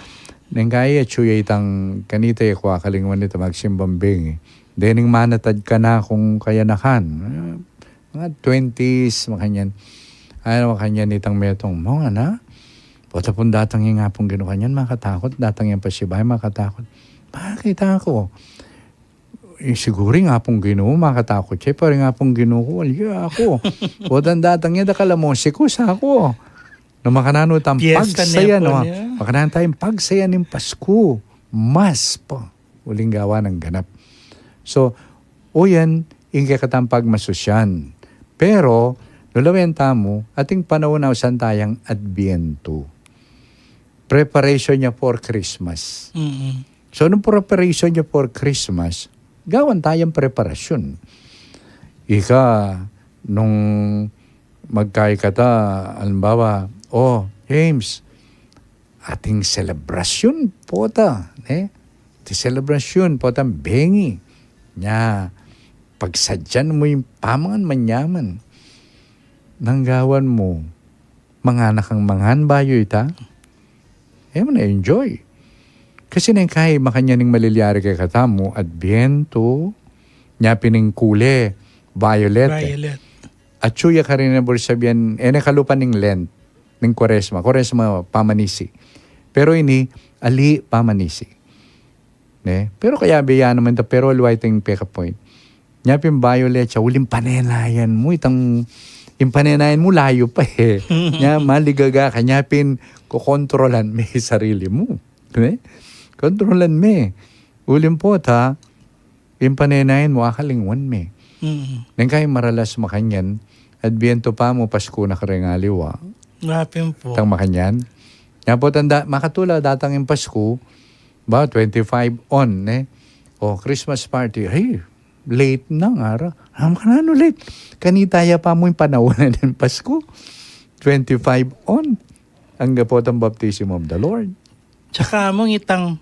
neng kai atsu ya itang kanita ya kua kalingwan ita magsimbang bengi. Dening manatad ka na kung kayanakan. Mga twenties, makanyan. Ay, makanyan itang metung. Mo nga na? Pota pun datang ing Apung Ginu kanyan, makatakut. Datang yang pasibayu, makatakut. Makakita ku. Eh, siguru ing Apung Ginu, makatakut ya, pero ing Apung Ginu ku, wala ku. Potang datang ya, dakal a musikus, aku. Na makananu tang Fiesta pagsayan, nepo no? Niya. Makananu tang pagsayan ning Pasku. Mas pa. Uling gawa nang ganap. So, o yan, ing kekatang pagmasusyan. Pero, nung lawen tamu, ating panaun a usan tayang Adbientu. Preparation niya for Christmas. Mm-mm. So, nung preparation niya for Christmas, gawan tayang preparasyon. Ika, nung magkai kata, alimbawa, "O, James, ating selebrasyon pota, ne? Ating selebrasyon pota, bengi. Nya, pagsadyan mu ing pamangan manyaman." Nung gawan mu, mangan na kang mangan bayu ita, e mu na-enjoy. Kasi neng kai makanyan ing malilyari kekatamu, Adbientu, nya pin ing kule, violet, e. Violet. Atsu ya karin a buri sabian, e ne kalupa ning Lent, ning Kuaresma. Kuaresma pamanisi. Pero ini, ali pamanisi. Ne? Pero kayabe ya naman ita, pero aliwa ita ing peka-point. Nya pin violet ya, uling panenayan mu, itang, ing panenayan mu layu pa, e. Nya maligaga ka, nya pin kokontrolan me ing sarili mu. Ne? Kontrolan me. Uling pota, ing panenayan mu, akalingwan me. Mm. Neng kai maralas makanyan, Adbientu pa mu, Pasku na kareng aliwa. Nga pin po. Tang makanyan. Nya po tanda, makatula datang ing Pasku, ba, twenty-five on, ne? O, Christmas party, ay, late na ngara. Makananu late? Kanita ya pa mu ing panaun na ning Pasku. Twenty-five on. Angga potang baptism of the Lord. Tsaka mu itang,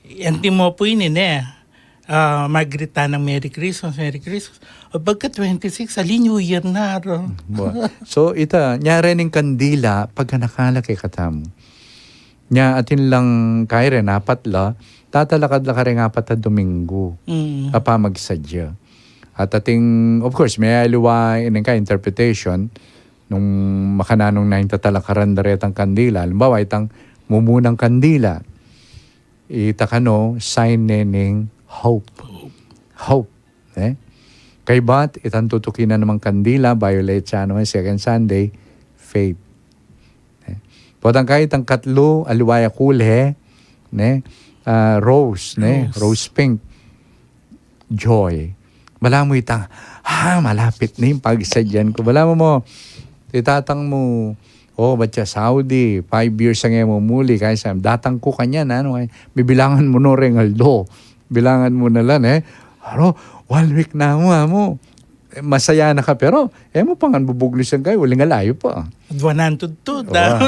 anti mo po ini, ne? Ah, magrita ng Merry Christmas, Merry Christmas. O pagka twenty-six, ali New Year na, aro. Ba. So, ita, nya rin ing kandila, pagkanakala kekatamu. Nya, atin lang kai rin, apat la, tatalakad la kareng apat a Domingo. Mm. A pamagsadya. At ating, of course, me aliwa, ining ka interpretation, nung makananung na ing tatalakaran da retang kandila. Alimbawa, itang mumunang kandila. Ita kanu, sign ne ning hope. Hope. E? Kaybat, itang tutuki na namang kandila, violet ya naman, second Sunday, faith. E? Potang kai itang katlu, aliwa ya kule, ne? Ah, rose, ne? Rose. Rose pink. Joy. Balamu itang, ah, malapit na ing pagsadyan ku. Balamu mo, itatang mu, o, bat ya Saudi, five years a e mu muli, kaya sa, datang ku kanyan, nanu, e, bibilangan mu no reng aldo. Bilangan mu na la, e. Aro, one week na mu, amu. E, masaya na ka, pero, e mu pa ngan bubuglusan kai, uling alayu pa. Dwanan tudtud, ah.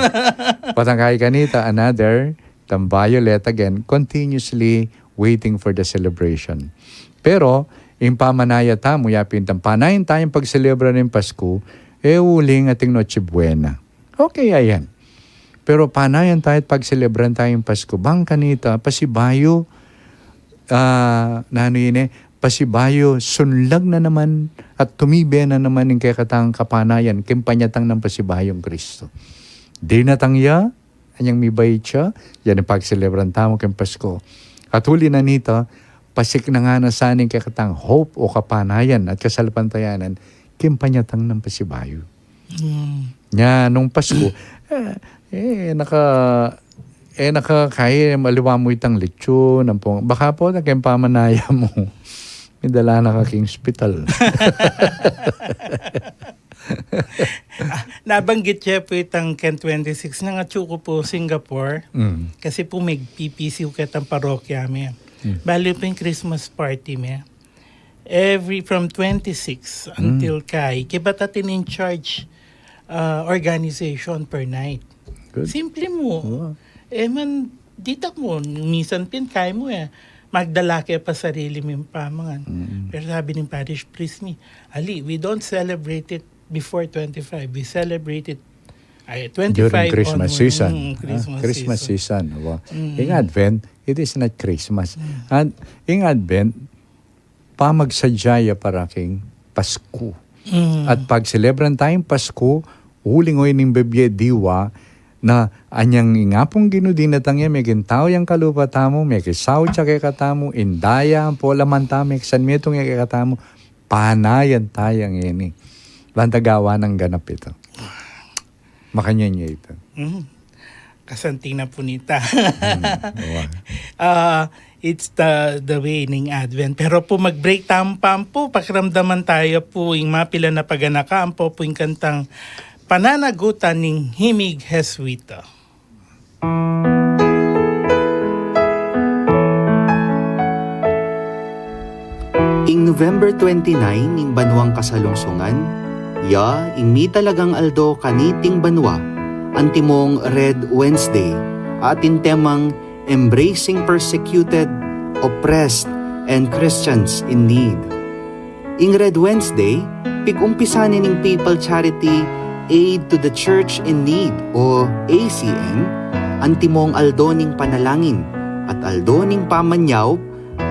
Potang kai kanita, another, itang violet again, continuously waiting for the celebration. Pero, ing pamanaya tamu, yapin itang panayan tayang pagselebra ning Pasku, e uling ating Noche Buena. Okay, ayan. Pero panayan taya't pagselebran taya ing Pasku. Bang kanita, pasibayu, ah, nanu ini, pasibayu, sunlag na naman at tumibe na naman ing kekatang kapanayan, keng panyatang nang pasibayung Kristo. Dinatang ya, anyang mibait ya, yan ing pagselebran tamu keng Pasku. At uli na nita, pasiknangan na sana ing kekatang hope o kapanayan at kasalpantayanan, keng panyatang nang pasibayu. Mm. Nya, nung Pasku, e, e, naka, e, naka, kai, aliwa mu itang litson, ampong, baka po, na keng pamanaya mu. May dala na ka king ospital. Ah, nabanggit ye pu itang keng twenty-six, nang atsu ku pu Singapore. Mm. Kasi pu magpipisiu ketang parokya mi. Mm. Bale pu ing Christmas party mi, every, from twenty-six until kay, kaybat atin in charge, ah, organization per night. Good. Simple mu. Oo. E man, ditak mu, minsan pin kaya mu e, magdala ke pa sarili mung pamangan. Mm. Pero sabi ning parish priest mi, "Ali, we don't celebrate it before twenty-five. We celebrate it, ay, during twenty-five Christmas onward." Season. Mm, ah, Christmas Christmas season. Season. Wa. Mm. Ing Advent, it is not Christmas. Mm. At ing Advent, pamagsadya ya para king Pasku. Mm. At pagselebran tayung Pasku, uling o ining bibie diwa, na anyang ing Apung Ginu dinatang ya, meging tau yang kalupa tamu, mekisaut ya kekatamu, ing daya ampo laman tamu, mekisanmetung ya kekatamu, panayan taya ngeni. Bantang gawa nang ganap ita. Makanyan ya ita. Mm. Kasanting na pu nita. Mm, wa. Ah, it's the, the way ning Advent. Pero pu mag-break tamu pa pu, pakiramdaman taya pu ing mapilan a paganakan, ampo pu ing kantang Pananagutan ning Himig Jesuita. Ing November twenty-nine, ing banuang kasalungsungan, ya ing mitalagang aldo kaniting banua, antimong Red Wednesday, atin temang Embracing Persecuted, Oppressed, and Christians in Need. Ing Red Wednesday, pig-umpisa ne ning Papal Charity Aid to the Church in Need o A C N, antimong aldo ning panalangin at aldo ning pamanyaup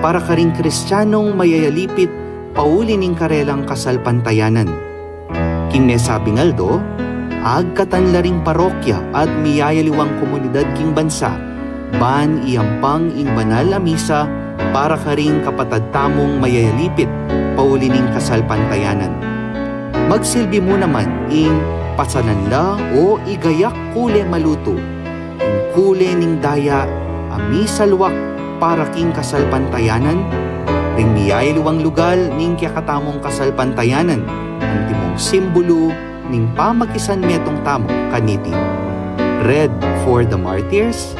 para karing Kristianong mayayalipit pauli ning karelang kasalpantayanan. King mesabing aldo, agkatan la ring parokya at miyayaliwang komunidad king bansa ban iyampang ing banal a misa para karing kapatad tamung mayayalipit pauli ning kasalpantayanan. Magsilbi mu naman ing pasalan la o igayak kule malutu, ing kule ning daya a misalwak para king kasalpantayanan, ring miyayaliwang lugal ning kekatamung kasalpantayanan, antimong simbulu ning pamakisanmetung tamu kaniti. Red for the martyrs,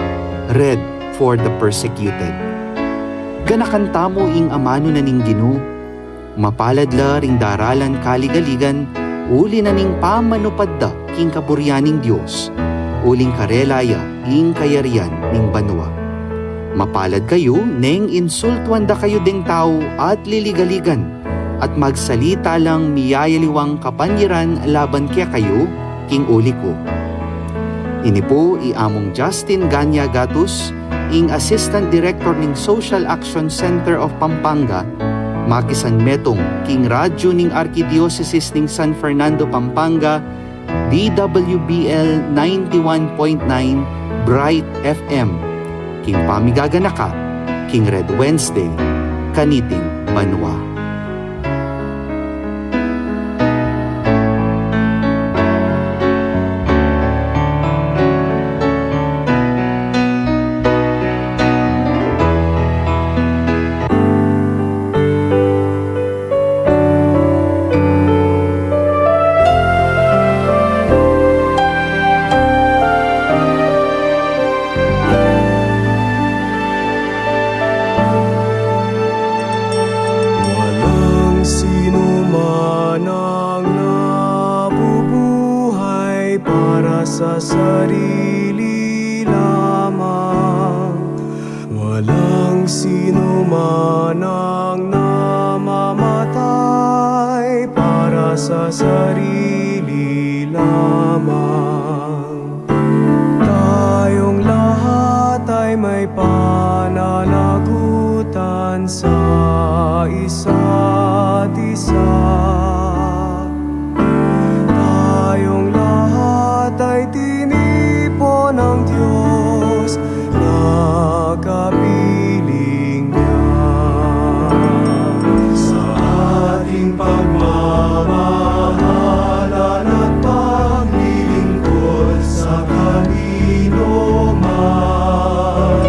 red for the persecuted. Ganakan tamu ing amanu na ning Ginu, mapalad la ring daralan kaligaligan, uli na ning pamanupad da king kaburian ning Dios, uling karela ya ing kayarian ning banua. Mapalad kayu neng insultuan da kayu deng tau at liligaligan, at magsalita lang miyayaliwang kapanyaran laban kekayu king uli ku. Ini pu i Among Justin Ganya Gatus, ing Assistant Director ning Social Action Center of Pampanga, makisanmetung king radyu ning Arkidiosesis ning San Fernando, Pampanga, D W B L ninety-one point nine Bright F M, king pamigaganaka king Red Wednesday kaniting banua. Walang sino man ang nabubuhay para sa sarili lamang. Walang sino man ang namamatay para sa sarili lamang. Tayong lahat ay may pananagutan sa isa't isa. Tayong lahat ay tinipon ng Diyos na kapiling niya. Sa ating pagmamahalan at paglilingkod sa kanino man,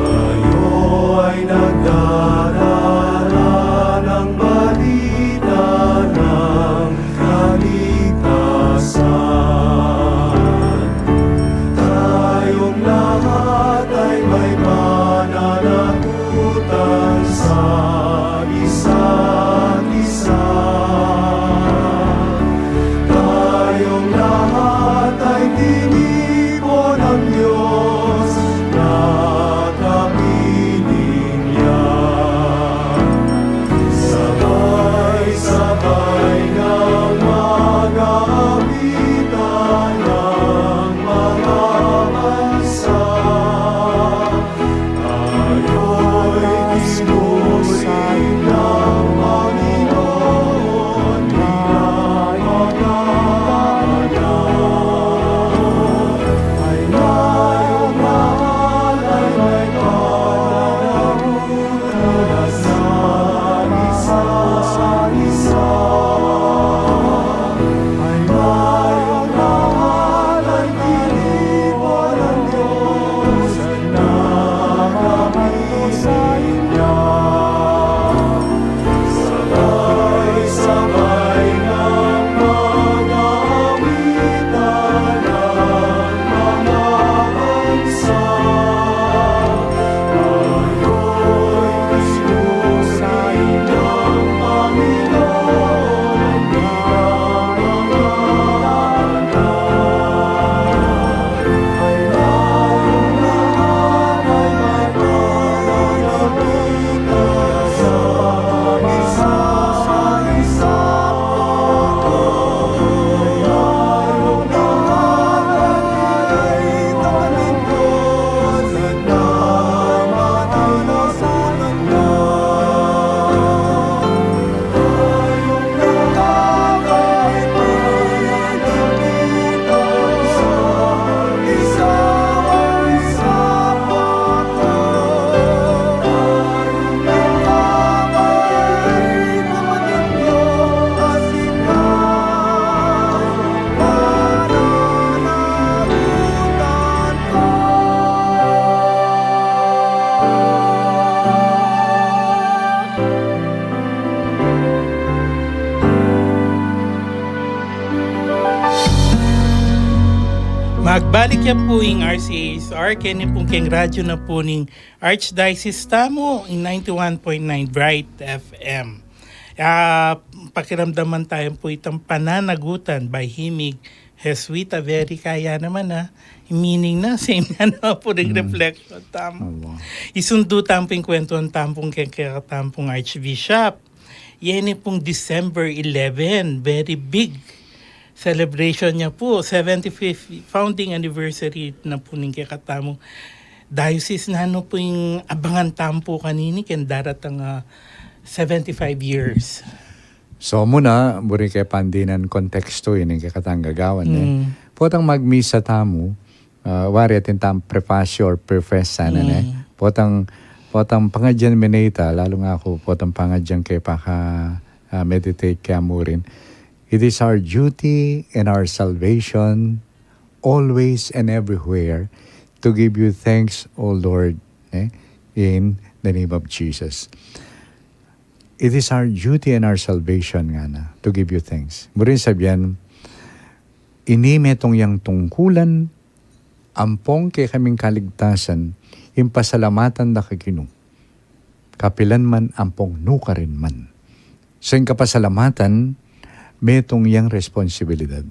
tayo ay nagdadala Balik ya pu ing R C H R, keni pung keng radyo na pu ning Archdiocese tamu, ing ninety-one point nine Bright F M. Ah, pakiramdaman tamu pu itang pananagutan by Himig Jesuita, very kaya naman, ah. Meaning na, same na, no, pu ring reflection tamu. Isundu tamu pu ing kwentuhan tamu pung keng kekatamu pung Archbishop. Yeni pung December eleven, very big celebration ya pu, seventy-fifth founding anniversary na pu ning kekatamu diocese. Nanu pu ing abangan tamu pu kanini keng daratang, ah, seventy-five years? So, muna, buri ke pandinan kontekstu ini kekatang gagawan, ne? Potang magmisa tamu, ah, wari atin tang prefasyo or preface sana, ne? Potang, potang pangadyan mi ne ita, lalu nga aku, potang pangadyan ke paka, ah, meditate ke amurin. It is our duty and our salvation, always and everywhere, to give you thanks, O Lord, eh, in the name of Jesus. It is our duty and our salvation, ngana, to give you thanks. Burin sabian, ini metung yang tungkulan, ampong kekaming kaligtasan, ing pasalamatan da ka Ginu. Kapilan man ampong nukarin man. So, ing kapasalamatan, metung yang responsibilidad.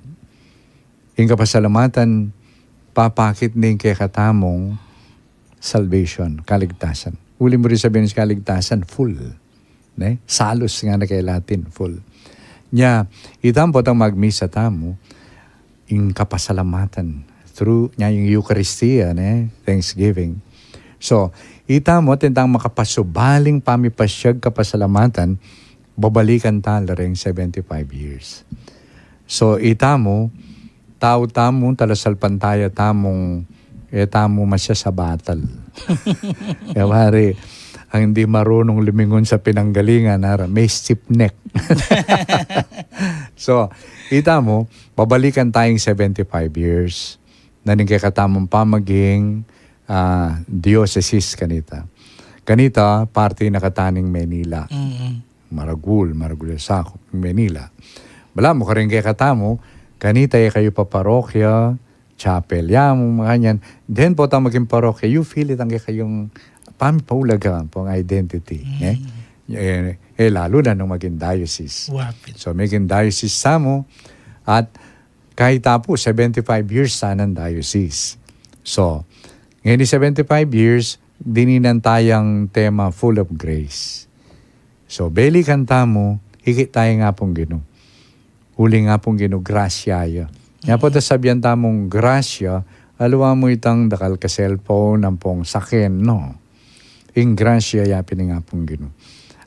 Ing kapasalamatan, papakit ning kekatamung salvation, kaligtasan. Uli mu rin sabihin sa kaligtasan, full. Ne? Salus ngana ke Latin, full. Nya, ita potang magmisa tamu, ing kapasalamatan. Through, nya ing Eukaristia, ne? Thanksgiving. So, ita mu, atin tang makapasubaling pamipasiag kapasalamatan, babalikan ta la ring seventy-five years. So, ita mu, tau tamu, talasalpantaya tamung, e tamu masya sa batal. E wari, ang hindi marunong lumingon sa pinanggalingan, ara, may stiff neck. So, ita mu, babalikan tayung seventy-five years na ning kekatamung pamaging, ah, dioceses kanita. Kanita, parte na kata ning Manila. Maragul, maragul ya sakup ning Manila. Balamu karin kekatamu, kanita e kayu pa parokya, chapel ya mu, makanyan. Then potang maging parokya, you feel it ang kekayung pamipaulaga, pung identity. Eh? Eh, eh, lalu na nung maging diocese. So, maging diocese tamu, at kahit tapu, seventy-five years sanang diocese. So, ngeni seventy-five years, dininan tayang tema full of grace. So, belikan tamu, ikit taya ing Apung Ginu. Uling Apung Ginu, grasya ya. Nya pu, ta sabian tamung grasya, aliwa mu itang dakal ka cellphone, ampong saken, no. Ing grasya ya pin ning Apung Ginu.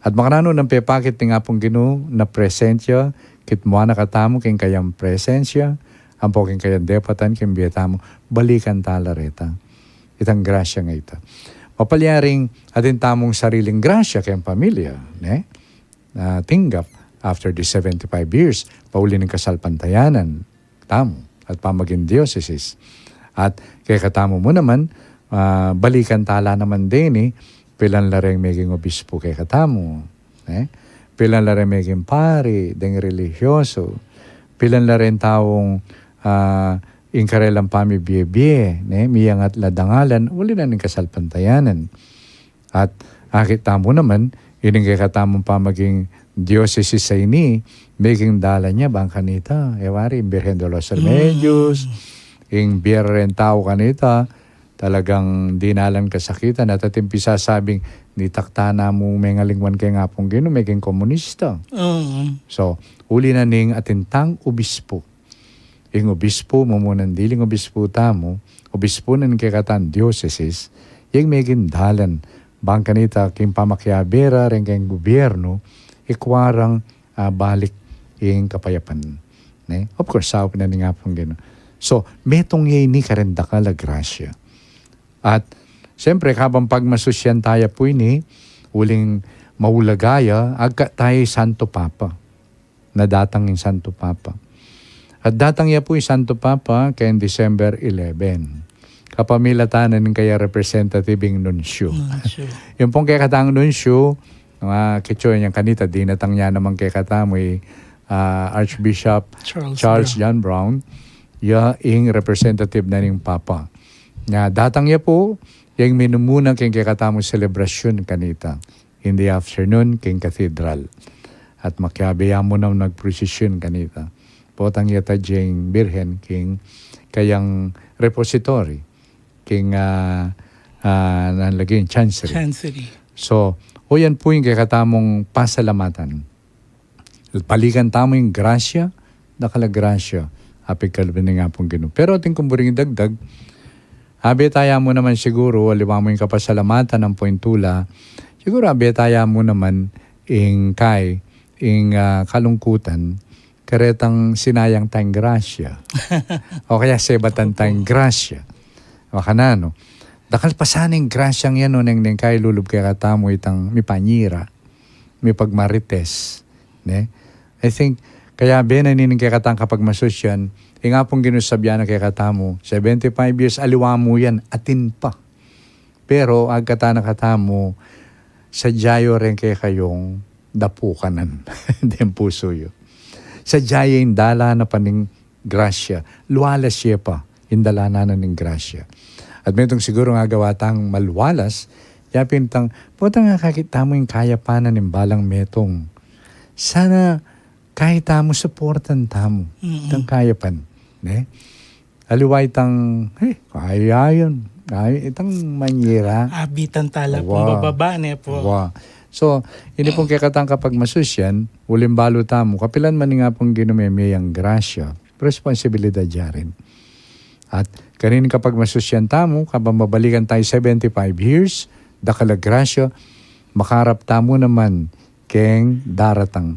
At makananu nang pepakit ning Apung Ginu na presensya, kitmuan na katamu king kayang presensya, ampo king kayang depatan king bie tamu, balikan ta la reta. Itang grasya nga ita. Mapalyaring atin tamung sariling grasya keng pamilya, ne? Ah, tinggap after the seventy-five years, pauli ning kasalpantayanan tamu at pamaging dioceses. At kekatamu mu naman, ah, balikan ta la naman deni, pilan la reng meging obispo kekatamu, eh? Pilan la reng meging pari, deng relihiyoso, pilan la reng taung, ah, ing karelang pamibie-bie, ne? Miyangat la dangalan, uli na ning kasalpantayanan. At akit tamu naman, ining kekatamung pamaging dioceses a ini, meging dalan ya bang kanita, e wari, ing Birhen de los Remedios, ing bie reng tau kanita, talagang dinalan kasakitan, at atin pisasabing, nitakta na mu mengalingwan keng Apung Ginu, meging komunista. So, uli na ning atin tang obispo. Ing obispo, mumunan diling obispo tamu, obispo na ning kekatang dioceses, yang meging dalan, bang kanita king pamakiabe ra reng keng gobyerno, ikua rang, ah, balik ing kapayapan. Ne? Of course, saup na ning Apung Ginu. So, metung ya ini kareng dakal a grasya. At, siyempre, kabang pagmasusyan taya pu ini, uling maulaga ya, agka taya i Santo Papa. Na datang ing Santo Papa. At datang ya pu ing Santo Papa keng December eleven. Kapamilatan na ning kayang representative, ing nuncio. Nuncio. Yung pung kekatang nuncio, mga kitsu yang kanita, dinatang ya naman kekatamu i, ah, Archbishop Charles Charles Brown. John Brown. Ya ing representative na ning Papa. Na datang ya pu, yang minumuna king kekatamung selebrasyun kanita in the afternoon king cathedral. At makiabe ya mu nang magprosesyon kanita. Potang ya ta ding Birhen king kayang repository, king, ah, ah, nan lagi, chancery. Chancery. So, o yan pu ing kekatamung pasalamatan. Balikan tamu ing grasya, dakal a grasya a pigkalub ning Apung Ginu. Pero atin kung buring idagdag, abe taya mu naman siguru, aliwa mu ing kapasalamatan ampong tula, siguru abe taya mu naman ing kai, ing, ah, kalungkutan, karetang sinayang tayang grasya. O kaya sebatan tayang grasya. Makananu. Dakal pa sana ing grasyang yan, no, neng, neng kailulub kekatamu itang mipanyira, mipagmarites, ne? I think, kaya bena nining kekatang kapagmasusyan, ing Apung Ginu sabyan na kekatamu, seventy-five years, aliwa mu yan, atin pa. Pero agkatan na katamu, sadya yu reng kekayung dapukanan deng pusu yu. Sadya yu ing dalan na pa ning grasya, lualas ye pa ing dalan na ning grasya. At metung siguru nga agawa tang malualas, ya pin itang, potang akakit tamu ing kayapan na ning balang metung. Sana kaya tamu, suportan tamu, mm-mm, itang kayapan, ne? Aliwa itang, eh, kaya yan. Kaya itang manyira. Abitan tala pung bababa, ne pu. Wa. So, ini pung kekatang kapagmasusyan, uling balu tamu, kapilan man ing Apung Ginu mimie yang grasya, responsibilidad ya rin. At karin kapagmasusyan tamu, kabang babalikan tayu seventy-five years, dakal a grasya, makarap tamu naman keng daratang.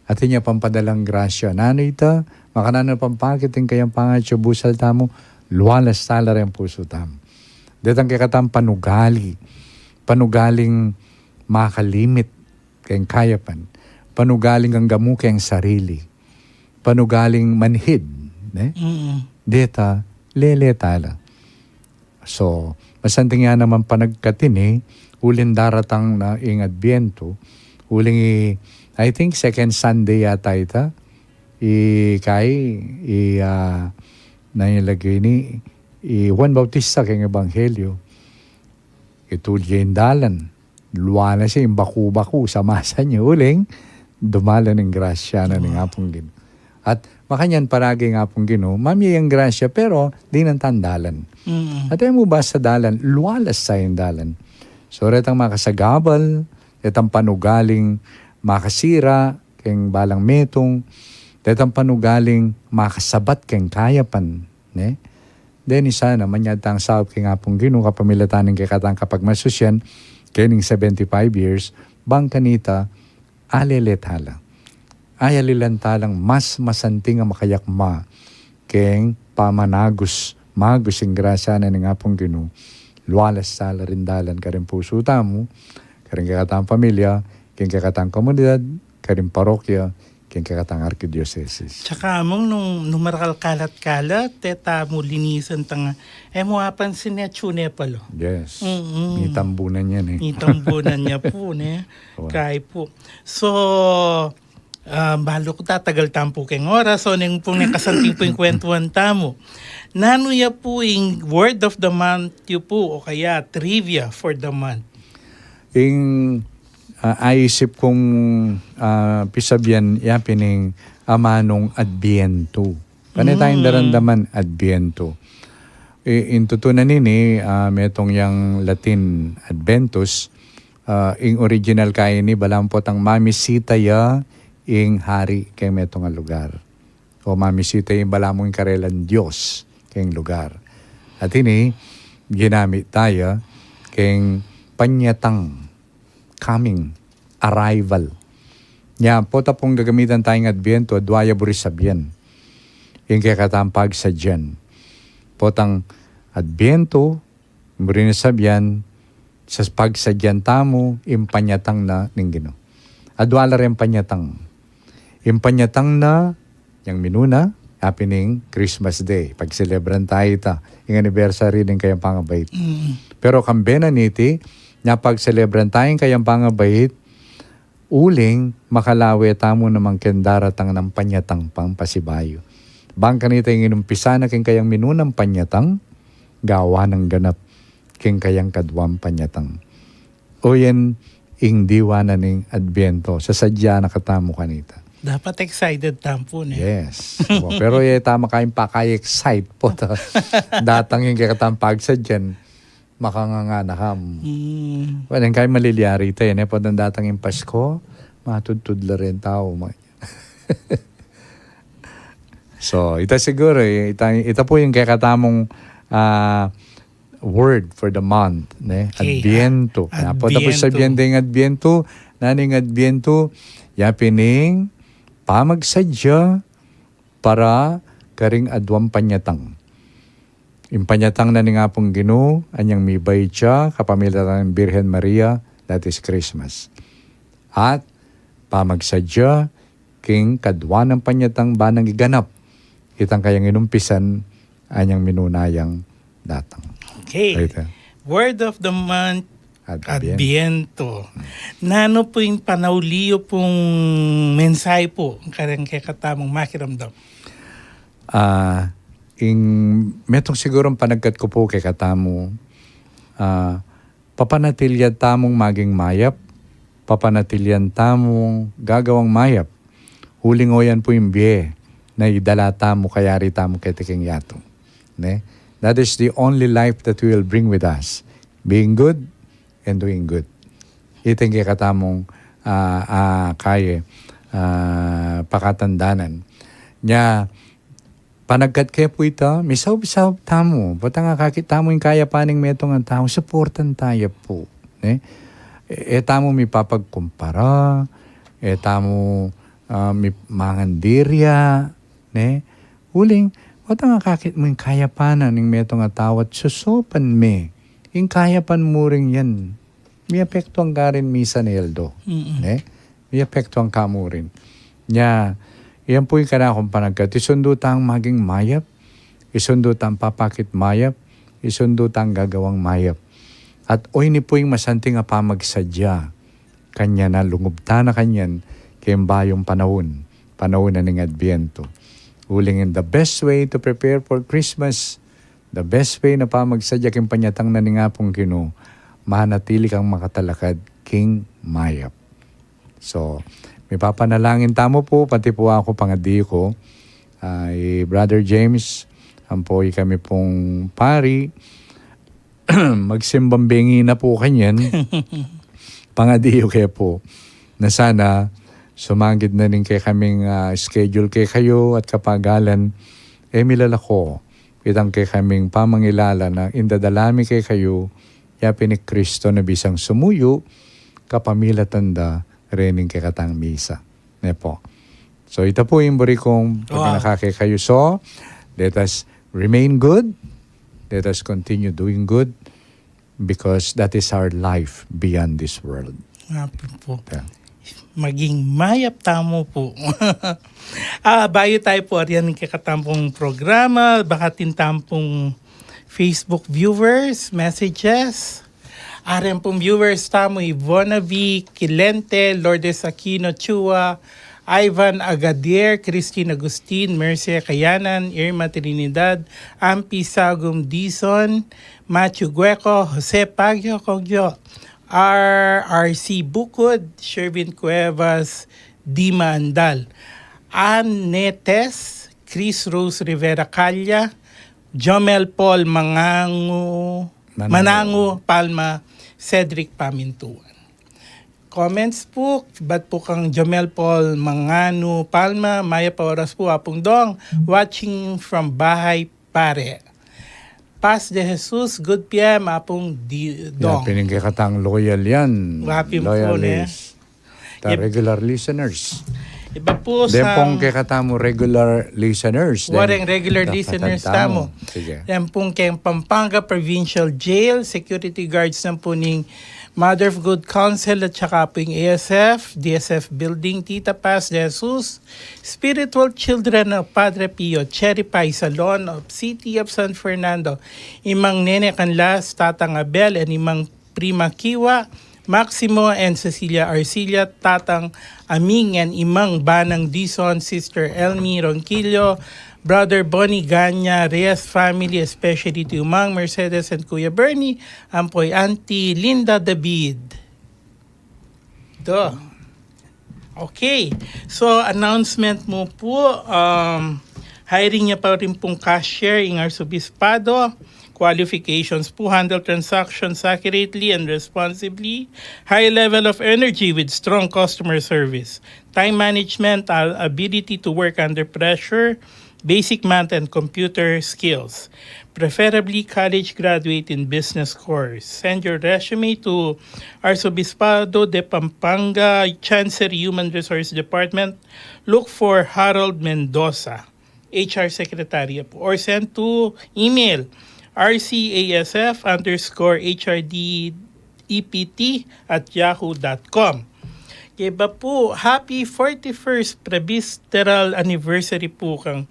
Atin ya pang padalang grasya. Nanu ita, makananu pang pakit ing kayang pangatsu busal tamu, lualas tala reng pusu tamu. Detang kekatang panugali, panugaling makalimit keng kayapan, panugaling angga mu keng sarili, panugaling manhid, ne? Mm-mm. Deta, lele tala. So, masanting ya naman panagkatini, uling daratang na ing Adbientu, uling i, I think, second Sunday yata ita, i kai, i, ah, na ing lagyu ini, i Juan Bautista keng Ebanghelyo, itud ye ing dalan, lualas ye ing baku-baku, samasan ye, uling dumalan ing grasya na ning Apung Ginu. At makanyan paragi ing Apung Ginu, mamie yang grasya, pero dinan tang dalan. Mm. At e mu basta dalan, lualas taya ing dalan. So, retang makasagabal, retang panugaling makasira keng balang metung, retang panugaling makasabat keng kayapan, ne? Deni sana, manyad tang saup keng Apung Ginu, kapamilatan ning kekatang kapagmasusyan, kening seventy-five years, bang kanita, alele tala. Ayalilan talang mas masanting a makayakma, keng pamanagus, magus ing grasya na ning Apung Ginu, lualas tala ring dalan karing pusu tamu, karing kekatang pamilya, keng kekatang komunidad, karing parokya, keng kekatang arkidiosesis. Tsaka among nung, nung marakal kalat-kalat, e tamu linisan tang, e mu apansin ne, atsu ne pala. Yes. Mm-mm. Nitambunan ya, ne? Nitambunan ya pu, ne? Wa. Kai pu. So, ah, balu ku tatagal tamu pu keng oras, so neng pung neng kasanting pu ing kwentuhan tamu. Nanu ya pu ing word of the month yu pu, o kaya trivia for the month? Ing, ah, aisip kung, ah, pisabyan ya pin ing amanung Adbientu. Pane tayang daramdaman, Adbientu. I, ing tutu na nini, ah, metung yang Latin Adventus, ah, ing original kaya ini, balamu potang mamisita ya ing hari keng metung a lugar. O mamisita ya ing balamu ing karelang Dios keng lugar. At ini, ginamit taya keng panyatang, coming, arrival. Nya, pota pung gagamitan tayang Adbientu, adwa ya buri sabyan. Ing kekatang pagsadyan. Potang Adbientu, buri na sabyan, sa pagsadyan tamu, ing panyatang na ning Ginu. Adwa la ring panyatang. Ing panyatang na, yang minuna, ya pin ing Christmas Day. Pagselebran taya ita, ing anniversary ning kayang pangabait. Mm. Pero kambe na niti, nya pagselebran taya ing kayang pangabait, uling makalawe tamu naman keng daratang nang panyatang pang pasibayu. Bang kanita ing inumpisan na king kayang minunang panyatang, gawan nang ganap king kayang kaduang panyatang. O yan ing diwa na ning Adbiento. Sasadya na katamu kanita. Dapat excited tamu pu, ne? Yes. Opo. Pero e tamu kayang paka-excite pu ta datang ing kekatamung pagsadyan, makanganga na kam. Mm. Well, e kayang malilyari ta, e, ne? Potang datang ing Pasko, matudtud la ring tau. Ma- So, ita siguro, e, ita, ita pu ing kekatamung, ah, word for the month, ne? Okay, Adbiento. Ah, kaya pu, tapos Adbiento. Sabian ding Adbiento, naning Adbiento, yapin ing pamagsadya para karing aduang panyatang. Ing panyatang na ning Apung Ginu, anyang mibait ya kapamilatan ning Birhen Maria, that is Christmas. At pamagsadya king kaduang panyatang banang iganap itang kayang inumpisan anyang minuna yang datang. Okay. Right, eh? Word of the month, Adbiento. Adbiento. Nanu pu ing panauli yu pung mensahe pu kareng kekatamung makiramdam? Ah, ing metung sigurung panagkat ku pu kekatamu, ah, papanatilian tamung maging mayap, papanatilian tamung gagawang mayap. Uling o yan pu ing bie na idala tamu, kayari tamu keti king yatu. Ne? That is the only life that we will bring with us. Being good and doing good. Ita ing kekatamung, ah, ah, kaye, ah, pakatandanan. Nya, panagkat ke pu ita, misaub-saub tamu. Potang akakit tamu ing kayapan ning metung a tau, suportan taya pu, ne? E, e tamu mipapagkumpara, e tamu, ah, mi-, mangandirya, ne? Uling, potang akakit mu ing kayapan na ning metung a tau at susupan me ing kayapan mu ring yan, miapektuan ka rin misan aldo. Mm-mm. Ne? Miapektuan ka mu rin. Nya, yan pu ing kanakung panagkat. Isundu tang maging mayap, isundu tang papakit mayap, isundu tang gagawang mayap. At oyni pu ing masanting a pamagsadya, kanyan na lungub tana kanyan keng bayung panaun, panaun na ning Adbiento. Uling in the best way to prepare for Christmas, the best way na pamagsadya king panyatang na ning Apung Ginu, manatili kang makatalakad king mayap. So, mipapanalangin tamu pu, pati pu aku pangadi ku, ah, i Brother James, ampo ikami pung pari, magsimbang bengi na pu kanyan. Pangadi yu ke pu na sana sumagid na ning kekaming, ah, schedule kekayu at kapagalan, e mi lalako itang kekaming pamangilala na indadala mi kekayu, yapin i Kristo na bisang sumuyu kapamilatan da rening kekatang misa. Ne pu. So, ita pu ing buri kung pakinaka kekayu. So, let us remain good. Let us continue doing good because that is our life beyond this world. Nga pu pu. Yeah. Maging mayap tamu pu. Ah, bayu tamu pu arian ing kekatamung programa, baka atin tamu pung Facebook viewers, messages. Ari pung viewers tamu, Ivona V Quilente, Lourdes Aquino Chua, Ivan Agadier, Christine Agustin, Mercy Kayanan, Irma Trinidad, Ampi Sagum Dizon, Matthew Gueco, Jose Pagio Cogio, R R C Bucud, Sherwin Cuevas, Dima Andal, Ann Netes, Chris Rose Rivera Calla, Jomel Paul Mangangu, Manangu. Manangu Palma, Cedric Pamintuan. Comments pu, bat pu kang Jomel Paul Manganu Palma, mayap a oras pu, Apung Dong, watching from Bahay Pare. Paz de Jesus, good P M, Apung Di-, Dong. Yapin ing kekatang loyal yan. Wapin pu, ne? Loyalist. Ta regular listeners. Iba pu sa deng pung kekatamu regular listeners, wareng regular listeners tamu. Sige. Deng pung keng Pampanga Provincial Jail, security guards na pu ning Mother of Good Counsel at saka pu ing A S F, D S F Building, Tita Paz de Jesus, Spiritual Children of Padre Pio, Cherry Pie Salon of City of San Fernando, Imang Nene Canlas, Tatang Abel, and Imang Prima Kiwa, Maximo and Cecilia Arcilla, Tatang Aming and Imang Banang Dizon, Sister Elmi Ronquillo, Brother Bonnie Ganya, Reyes family, especially to Mang Mercedes and Kuya Bernie, ampo i Auntie Linda David. Do. Okay. So, announcement mu pu, um, hiring na pa rin pung cashier ing Arsobispado. Qualifications pu, handle transactions accurately and responsibly, high level of energy with strong customer service, time management, uh, ability to work under pressure, basic math and computer skills, preferably college graduate in business course. Send your resume to Arsobispado de Pampanga Chancery Human Resource Department. Look for Harold Mendoza, H R Secretary, or send to email R C A S F underscore H R D E P T at yahoo dot com. Kaya pu, happy forty-first Presbyteral Anniversary pu kang,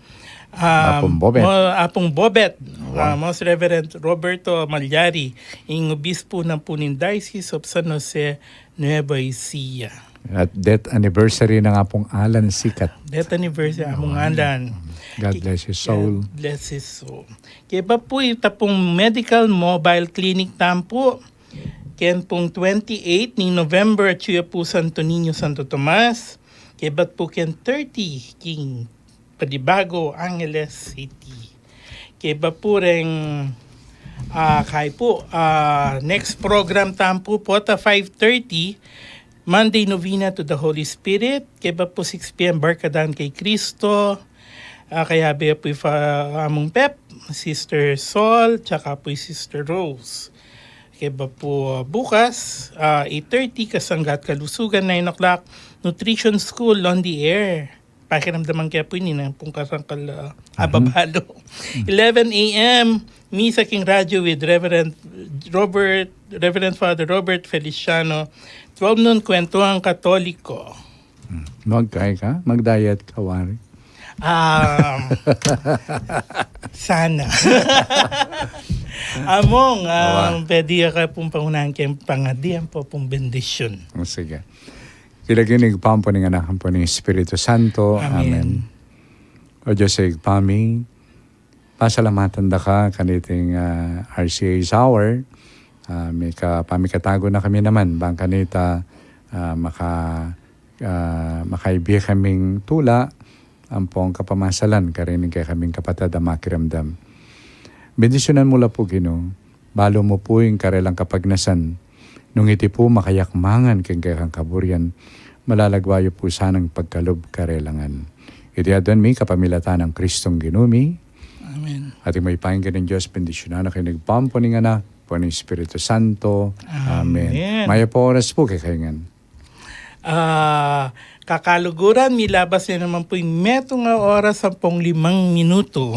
um, Apung Bobet. Mo-, Apung Bobet, Wow. uh, Most Reverend Roberto Malyari, ing obispo na pu ning Diocese of San Jose, Nueva Ecija. At death anniversary na nga pung Alan Sikat. Death anniversary, Apung Alan. God bless his soul. God bless his soul. Kaya pu, ita pung medical mobile clinic tamu pu, ken pung twenty-eight ning November, atyu ya pu Santo Niño, Santo Tomas, kebat pu ken thirty king Panibago, Angeles City. Kebat pu reng, ah, kaya pu, ah, next program tamu pu, pota five thirty, Monday Novena to the Holy Spirit. Kebat pu six P M, Barkadan kay Kristo. Ah, kayabe pu i Fa-, Among Pep, Sister Sol, tsaka pu i Sister Rose. Kebat pu, ah, bukas, ah, eight thirty, Kasangga at Kalusugan, nine o'clock, Nutrition School on the Air. Pakiramdaman ke pu ini na pung kasangkal, ah, Mhm. ababalo. Eleven A M, Misa king Radyo with Reverend Robert, Reverend Father Robert Feliciano. Twelve noon, Kwentuhang Katoliko. Hmm. Magkay ka? Mag-diet ka, wari? Um, sana. Among, Awa. um, pwede ka pung pangunahan keng pangadi, ampo pung bendisyon. O, sige. King lagyu ning Ibpa, ampo ning Anak, ampo ning Espiritu Santo. Amen. Amen. O Dios a Ibpa mi, pasalamatan da ka kaniting, ah, R C A's Hour. Ah, mika-, pamikatago na kami naman, bang kanita, ah, maka-, ah, makaibie kaming tula, ampong kapamasalan, karin ning kekaming kapatad a makiramdam. Bendisyunan mu la pu, Ginu, balu mu pu ing karelang kapagnasan. Nung iti pu makayakmangan king kekang kaburian, malalagwa yu pu sanang pagkalub karelangan. Iti adwan mi kapamilatan nang Kristong Ginu mi. Amen. At ing mayupaya ning Dios, bendisyunan na kayu ning Ibpa, ampo ning Anak, ampo ning Espiritu Santo. Amen. Amen. Mayap a oras pu kekayu ngan. Ah, kakaluguran, milabas na naman pu ing metung a oras ampong limang minutu.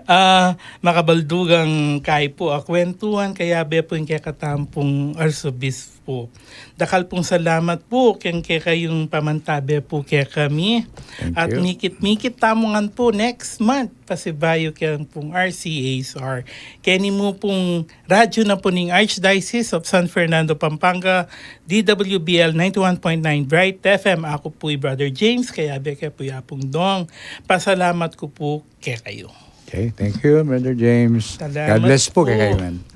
Ah, makabaldugang kaya pu a kwentuhan, kayabe pu ing kekatamung arsobispo. Dakal pung salamat pu keng kekayung pamantabe pu kekami. Thank you. At mikit-mikit tamu ngan pu next month, pasibayu keng pung R C A's Hour. Keni mu pung radyu na pu ning Archdiocese of San Fernando, Pampanga, D W B L ninety-one point nine Bright F M. Aku pu i Brother James, kayabe ke pu i Apung Dong. Pasalamat ku pu kekayu. Okay, thank you, Brother James. Salamat pu. God bless pu kekayu ngan.